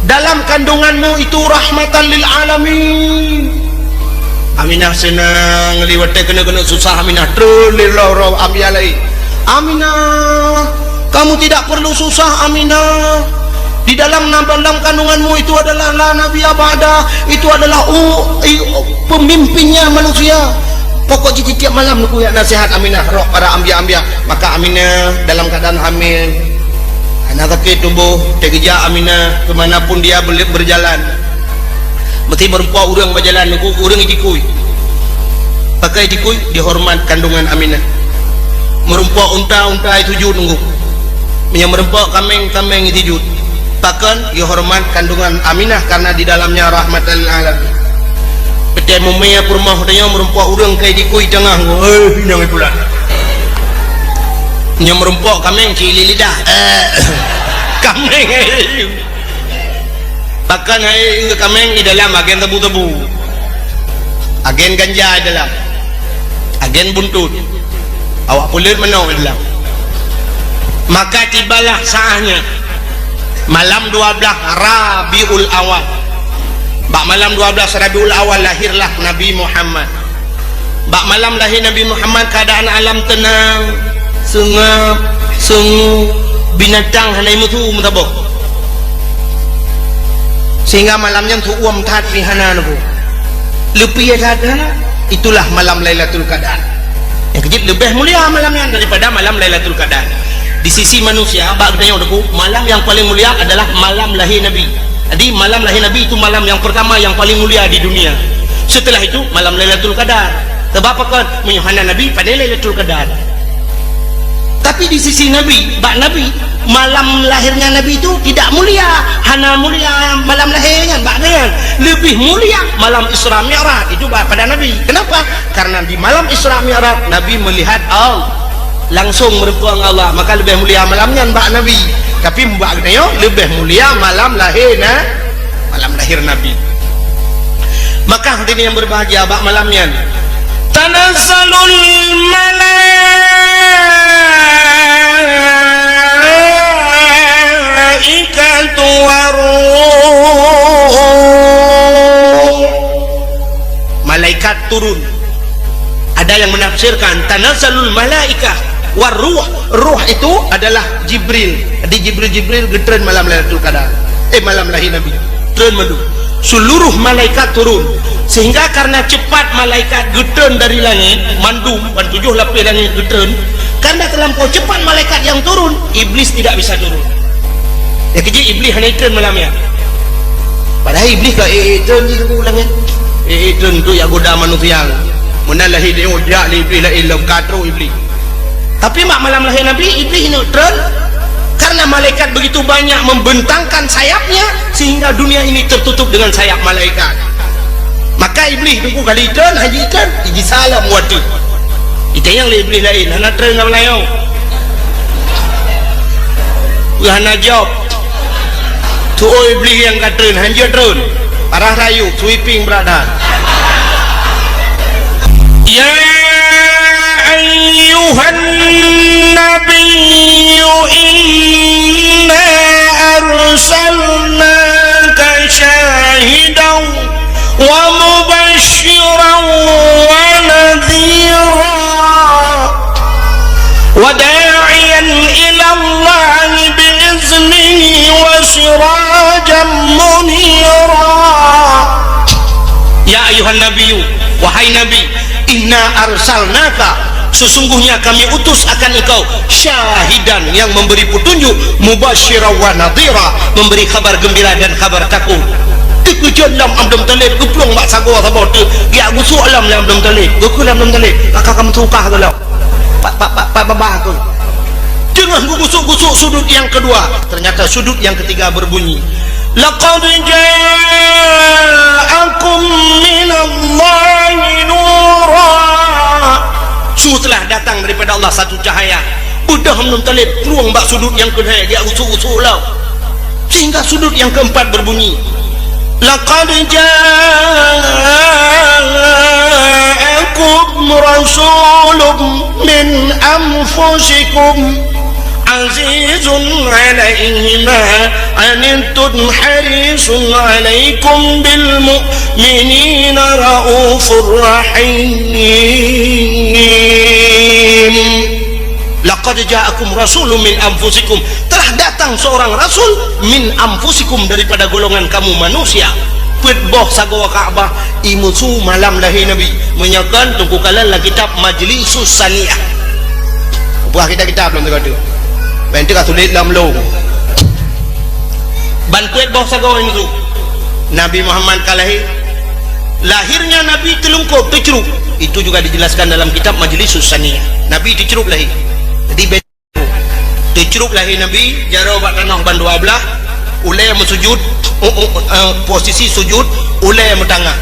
dalam kandunganmu itu rahmatan lil alamin." Aminah seunang, lé watèe keuneuk-keuneuk susah, Aminah treun lé roh-roh anbiya laén. "Aminah, kamu tidak perlu susah, Aminah. Di dalam, dalam kandunganmu itu adalah la nabiyya ba'dah, itu adalah u-, i-, pemimpinnya manusia." Pokok jih tiep malam teungku jak naseuhat Aminah, roh para anbiya-anbiya. Maka Aminah dalam keadaan hamil. Hana sakét tuboh, teugeujak Aminah ke mana pun dia ber-, berjalan. Meusti meurumpok ureuëng bak jalan teungku, ureuëng itikui. Pakon itikui, dihoreumat kandungan Aminah. Meurumpok unta, unta isujud teungku. Meunyoe meurumpok kaméng, kaméng isujud. Pakon, dihoreumat kandungan Aminah karena di dalamnya rahmatan lil alamin. Peuté mumé peurumoh tanyoe meurumpok ureuëng ka itikui teungoh, "Hei, inong ipulan." Nyoe meurumpok kaméng cili lidah. Eh. Kaméng. Pakon hai kaméng di dalam agen tebu-tebu. Agen ganja di dalam. Agen buntut. Awak peuleut manok di dalam. Maka tibalah saatnya. Malam dua belas Rabiul Awal. Bak malam dua belas Rabiul Awal lahirlah Nabi Muhammad. Bak malam lahé Nabi Muhammad, keuadaan alam teunang, seungab, seungue, binatang hana meusu meusaboh. Sehingga malam nyan seuuem that pih hana neubu. Leupie that pih hana. Itulah malam Lailatul Qadar. Nyang keujeuet leubeh mulia malam nyan daripada malam Lailatul Qadar. Di sisi manusia, bak geutanyoe Teungku, malam nyang paling mulia adalah malam lahé Nabi. Jadi, malam lahé Nabi itu malam nyang pertama nyang paling mulia di dunia. Setelah itu, malam Lailatul Qadar. Sebab apa kon? Meunyoe hana Nabi, pane Lailatul Qadar. Tapi di sisi Nabi, bak Nabi, malam lahirnya Nabi itu tidak mulia. Hana mulia malam lahé nyan, bak nyan. Lebih mulia malam Isra Mi'raj itu bak pada Nabi. Kenapa? Karena di malam Isra Mi'raj, Nabi melihat Allah. Langsung meureumpok ngon Allah, maka leubeh mulia malam nyan bak Nabi. Tapi bak geutanyoe leubeh mulia malam lahé na, malam lahir Nabi. Maka hadirin yang berbahagia, bak malam nyan tanazzalul malaikatu waruh. Malaikat turun. Ada yang menafsirkan tanazzalul malaikah war ruh. Ruh itu adalah Jibril. Jadi Jibril, Jibril geutreun malam Lailatul Qadar. Eh, malam lahé Nabi. Treun mandum. Seluruh malaikat turun. Sehingga karena cepat malaikat geutreun dari langit, mandum, ban tujoh lapéh langit geutreun, karena terlampau cepat malaikat yang turun, Iblis tidak bisa turun. Ya, keujih Iblis hana treun malam nyan. Padahai Iblis ka, eh, eh, treun di langit. Eh, eh, treun tu jak goda manusia. Meunan lahé dia, oh, jak lé Iblis laén lom, ka trok Iblis. Tapi mak malam lahé Nabi, Iblis neuk treun. Karena malaikat begitu banyak membentangkan sayapnya, sehingga dunia ini tertutup dengan sayap malaikat. Maka Iblis Teungku kali treun, haji treun, iji salam watèe. Itanyong lé Iblis laén, hana treun lam layong. Wah, hana job. Tu'oh Iblis nyang ka treun, hanjeuet treun. Parah rayeuk, sweeping brat that. Ya ayyuhan nabiyyu inna arsalnaka syahidan wa mubasysyiran wa nadhira. Wa da'iyan ilallahi biiznihi wa sirajan munira. Ya ayyuhan nabiyyu, wahai Nabi, inna arsalnaka, sesungguhnya kami utus akan engkau, syahidan, yang memberi petunjuk, mubasysyiran wa nadhira, memberi kabar gembira dan kabar takut. Dikeujot lom Abdul Muttalib, geuplueng bak sagoe saboh teuk, geujak gusok lom lé Abdul Muttalib. Geukheun lé Abdul Muttalib, "Ka, ka, ka meutukah keu lom." Pat, pat, pat, pat babah tu. Teungoh geugusok-gusok sudut nyang keudua, ternyata sudut nyang ketiga berbunyi, "Laqad ja'akum minallahi nura." Su telah datang daripada Allah satu cahaya. Beudôh Abdul Muttalib plueng bak sudut nyang keulhèe, geujak gusok-gusok lom. Sehingga sudut yang keempat berbunyi, "Laqad ja'akum rasulun min anfusikum azizun 'alaihi ma 'anittum harisun 'alaikum bil mu'minina raufur rahim." "Laqad ja'akum rasulun min anfusikum." Telah datang seorang rasul min anfusikum, daripada golongan kamu manusia. Peuet boh sagoe Ka'bah imeusu malam lahé Nabi. Meunyoe kon Teungku kalon lam kitab Majlisus Saniyah. Buah kitab-kitab lom teuka tu. Ban teuka tuléh lam lông. Ban peuet boh sagoe imeusu. Nabi Muhammad ka lahé. Lahirnya Nabi teulungkop, teucrup. Itu juga dijelaskan dalam kitab Majlisus Saniyah. Nabi teucrup lahé. Jadi, be-, teucrup lahé Nabi, jaroe bak tanoh ban dua blah, ulèe meusujud, u-, u-, eh, posisi sujud, ulèe meutangah.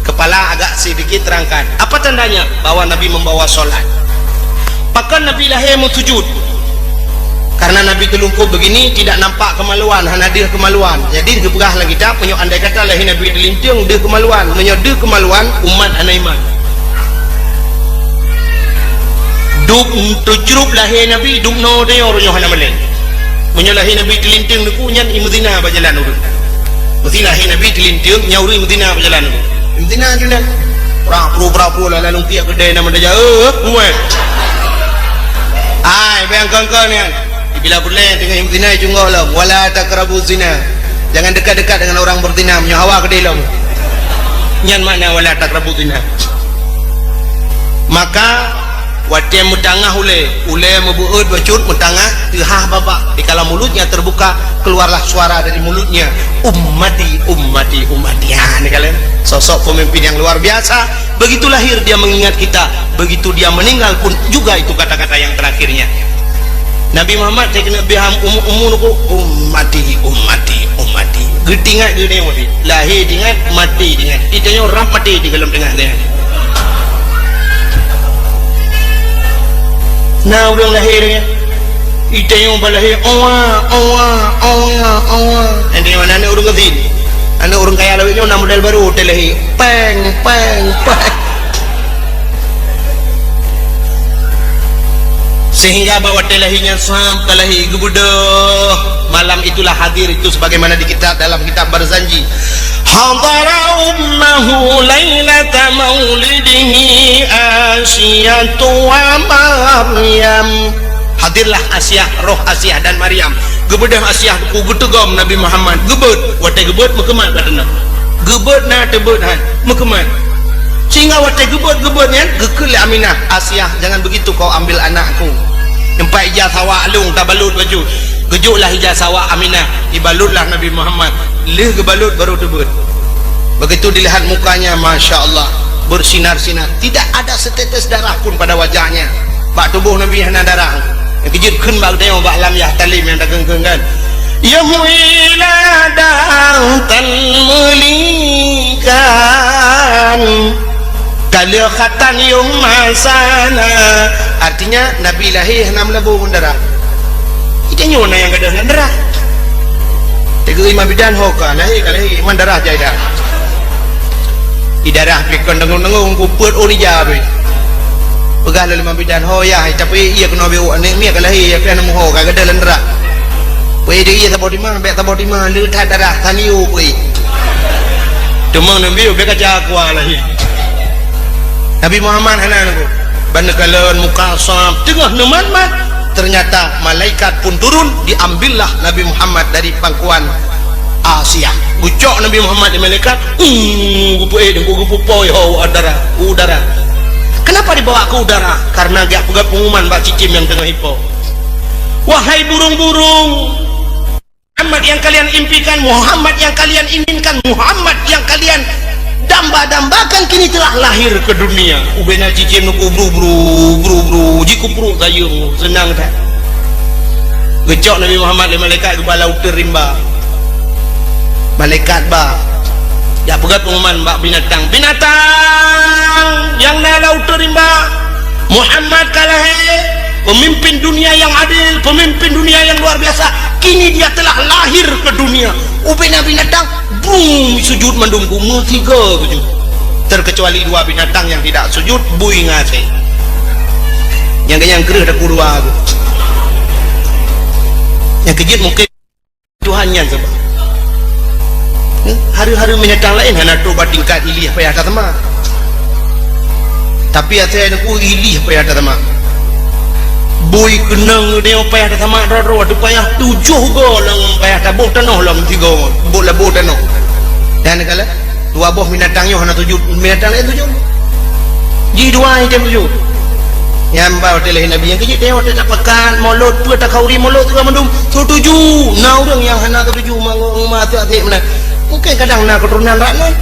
Kepala agak sedikit terangkat. Apa tandanya? Bahwa Nabi membawa solat. Pakon Nabi lahé meusujud? Karena Nabi teulungkop begini, tidak nampak kemaluan, hana deuh kemaluan. Jadi, geupeugah lam kitab, meunyoe andai kata lahé Nabi teulinteung, deuh kemaluan. Meunyoe deuh kemaluan, umat hana iman. Dub teucrup lahé Nabi, dub noe tanyoe, uroe nyoe hana malèe. Meunyoe lahé Nabi teulinteung, neuku nyan imeuzina bak jalan ureueng. Meusti lahé Nabi teulinteung, nyan ureueng imeuzina bak jalan ureueng. Imeuzina jalan. Prah, pru, prah, pru, lala lungkiek keudè na meudaja, eh, muet. Ai, bèk kön-kön nyan. Bila buleuen teungoh imeuzina, icunggok lom, "Wala taqrabu zina." Jangan dekat-dekat dengan orang berzina, meunyoe hawa keudè lom. Nyan makna "Wala taqrabu zina." Maka, watèe meutangah ulèe, ulèe meubeuet bacut meutangah, teuhah babah. Dikala mulutnya terbuka, keluarlah suara dari mulutnya, "Ummati, ummati, ummati." Ha, neukalon. Sosok pemimpin yang luar biasa. Begitu lahir dia mengingat kita, begitu dia meninggal pun juga itu kata-kata yang terakhirnya. Nabi Muhammad, saya kena biham umu-, umu nuku, "Ummati, ummati, ummati." Geutingat geuneuk mati. Lahé tingat, maté tingat. Itanyoe rab maté di dalam tengah-tengah. Nah, ureueng lahé nyan. Itanyoe balahé, owa, owa, owa, owa. Nanti mana aneuk ureueng keusin? Aneuk ureueng kaya lawét nyoe na model baru, watèe lahé. Peng, peng, peng. Sehingga bak watèe lahé nyan sab ka lahé geubeudôh. Malam itulah hadir itu sebagaimana di kitab, dalam kitab Barzanji. Hadara ummahu lailata maulidihi Asiyatu wa Maryam. Hadirlah Asiah, roh Asiah dan Maryam. Geubeudôh Asiah ku geuteugom Nabi Muhammad. Geubeuet, watèe geubeuet meukeumat bak teungoh. Geubeuet na teubeuet han, meukeumat. Sehingga watèe geubeuet-geubeuet nyan, geukheun lé Aminah, "Asiah, jangan begitu kau ambil anakku." Teumpat ija sawak lôn tabalot baju. Geujok lah ija sawak Aminah, ibalot lah Nabi Muhammad. Lheueh geubalot baru teubeuet. Begitu dilihat mukanya, masya Allah, bersinar-sinar. Tidak ada setetes darah pun pada wajahnya. Bak tuboh Nabi hana darah. Nyang keujeuet kheun bak geutanyoe bak lam yah talem nyang takheun-kheun kan. Yeuh muila dang tan meulikan. Ka lheueh khatan yum masana. Artinya, Nabi lahé hana meulabô ngon darah. Itanyoe na nyang gadôh ngon darah. Teungku Imam Bidan ho ka lahé, ka lahé, man darah jai dah. Di darah pih kon deungon-deungon kupeuet oh nija pih. Peugah lé Imam Bidan, "Ho yah, tapi iya keunoe beu aneuk miet ka lahé, tapi hana meuho, ka gadôh lam darah." Peuet di iya saboh teuma, bèk saboh teuma, le that darah, tanio peuet. Teuma Nabi bèk kaca kuah lahé. Nabi Muhammad hana nunggu. Ban neukalon muka sab teungoh neumat-mat. Ternyata malaikat pun turun, diambillah Nabi Muhammad dari pangkuan Asiah. Geucok Nabi Muhammad di malaikat, uh, geupeuék dan geupeupoi ho udara, udara. Kenapa dibawa ke udara? Karena geujak peugah pengumuman bak cicém nyang teungoh ipo. Wahai burung-burung, Muhammad yang kalian impikan, Muhammad yang kalian inginkan, Muhammad yang kalian damba-dambakan kini telah lahir ke dunia. Ubena cicém nunggu bru-bru, bru-bru, jikupru sayung, senang tak? Geucok Nabi Muhammad lé malaikat geuba lam uteuen rimba. Malaikat ba, jak peugah pengumuman bak binatang. Binatang nyang na lam uteuen rimba, Muhammad ka lahé, pemimpin dunia yang adil, pemimpin dunia yang luar biasa. Kini dia telah lahir ke dunia. Ubena binatang, brum, sujud mandum, meusigoe sujud. Terkecuali dua binatang yang tidak sujud, bui ngon asèe. Nyang keunyan kreueh takue dua tu. Nyang keujeuet mungken Tuhan nyan saban. Hmm? Hareuem-hareuem binatang laén hana trôk bak tingkat ilih payah taseumah. Tapi asèe nunggu ilih payah taseumah. Bui keunong nyoe payah taseumah droe-droe, tu payah tujoh goe lom, payah taboh tanoh lom sigoe, boh laboh tanoh. Dan kala dua boh binatang nyoe hana sujud, binatang laén sujud. Jih dua item sujud. Nyang ba watèe lahé Nabi, nyang keujeuet watèe tapakat mulod, peue takhauri mulod, segala mandum, setuju. Na ureueng nyang hana setuju, mangat meuasék-asék meunan. Mungkin kadang na keuturonan rat nyan.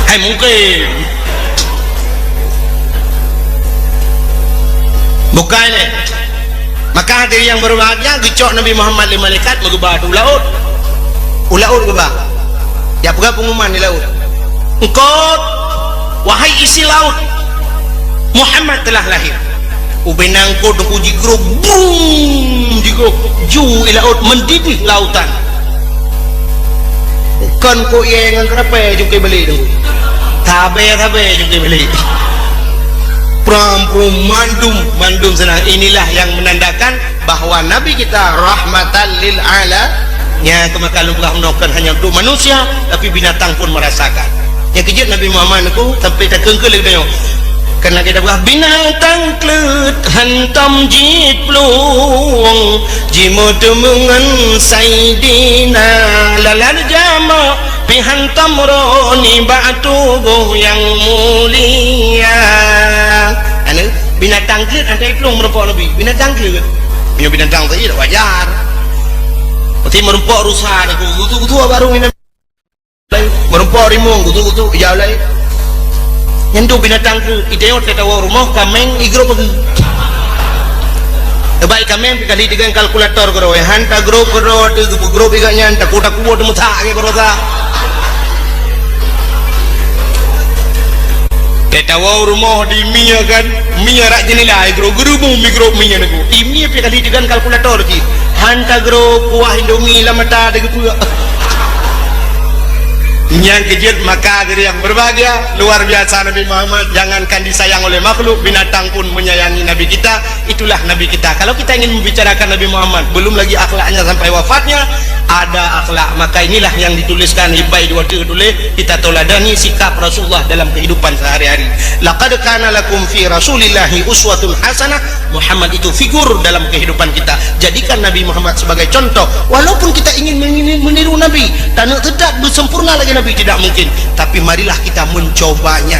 Hai, mungkin. Bukai lé. Maka hadirin yang berbahagia, geucok Nabi Muhammad lé malaikat meugeuba u laôt. U laôt geuba. Jak peugah pengumuman di laôt. Eungkôt, wahai isi laôt, Muhammad telah lahir. Ubé nangkot Teungku jigrob, brum, jigrob, ju i laôt, meudidih lautan. Kon kok ié ngon keurapée jungkai balek Teungku. Sabé-sabé jungkai balek. Pram, prum, mandum, mandum seunang. Inilah yang menandakan bahwa Nabi kita rahmatan lil ala-, nya keumakan lôn peugah meunoe kon hanya untuk manusia, tapi binatang pun merasakan. Nyang keujeuet Nabi Muhammad Teungku sampai takheun keu lagée nyoe. Karena kita peugah binatang kleuet hantom jiplueng, jimeuteumé ngon Saidina lalan jamoe pih hantom droe nibak tuboh nyang mulia. Aneuk, binatang kleuet hana jiplueng meurumpok Nabi. Binatang kleuet. Meunyoe binatang saja dak wajar. Berarti meurumpok rusa Teungku, gutu-gutu baru minat. Meurumpok rimueng, gutu-gutu ijak laén. Nyan tu binatang kleuet, iteuôt tatawoe rumoh, kaméng igrob bagoe. Tebai kaméng pih kali tiga kalkulator keudroe, han tagrob keudroe, teugrob iga nyan, taku-taku teumeusak lagée baroesa. Tatawoe rumoh di mie kan, mie rak jeunila, igrob geureubu migrob mie Teungku. Di mie pih kali tiga kalkulator cit. Han tagrob kuah Indomie lam mata teugeupeuek. Nyang keujeuet maka diri yang berbahagia, luar biasa Nabi Muhammad, jangankan disayang oleh makhluk, binatang pun menyayangi Nabi kita. Itulah Nabi kita. Kalau kita ingin membicarakan Nabi Muhammad, belum lagi akhlaknya sampai wafatnya, ada akhlak. Maka inilah yang dituliskan, ibai dua tu tulis, kita tauladani sikap Rasulullah dalam kehidupan sehari-hari. Laqad kana lakum fi Rasulillahi uswatun hasanah. Muhammad itu figur dalam kehidupan kita. Jadikan Nabi Muhammad sebagai contoh. Walaupun kita ingin meni-, meniru Nabi, taneuk tetap bersempurna lagi Nabi, tidak mungkin. Tapi marilah kita mencobanya.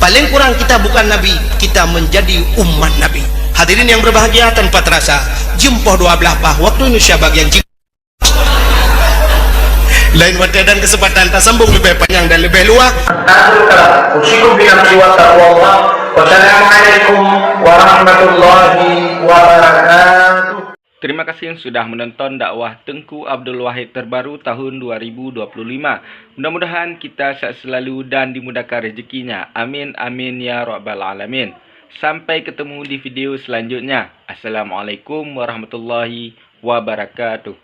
Paling kurang kita bukan Nabi, kita menjadi umat Nabi. Hadirin yang berbahagia, tanpa terasa, jeuem poh dua belas bah waktu Indonesia bagian Lain watée dan kesempatan tasambong leubeh panyang dan leubeh luwah. Akhirul kalam, usikum binafsi wa taqwallah. Wassalamualaikum warahmatullahi wabarakatuh. Terima kasih sudah menonton dakwah Teungku Abdul Wahid terbaru tahun dua ribu dua puluh lima. Mudah-mudahan kita sehat selalu dan dimudahkan rezekinya. Amin, amin, ya rabbal alamin. Sampai ketemu di video selanjutnya. Assalamualaikum warahmatullahi wabarakatuh.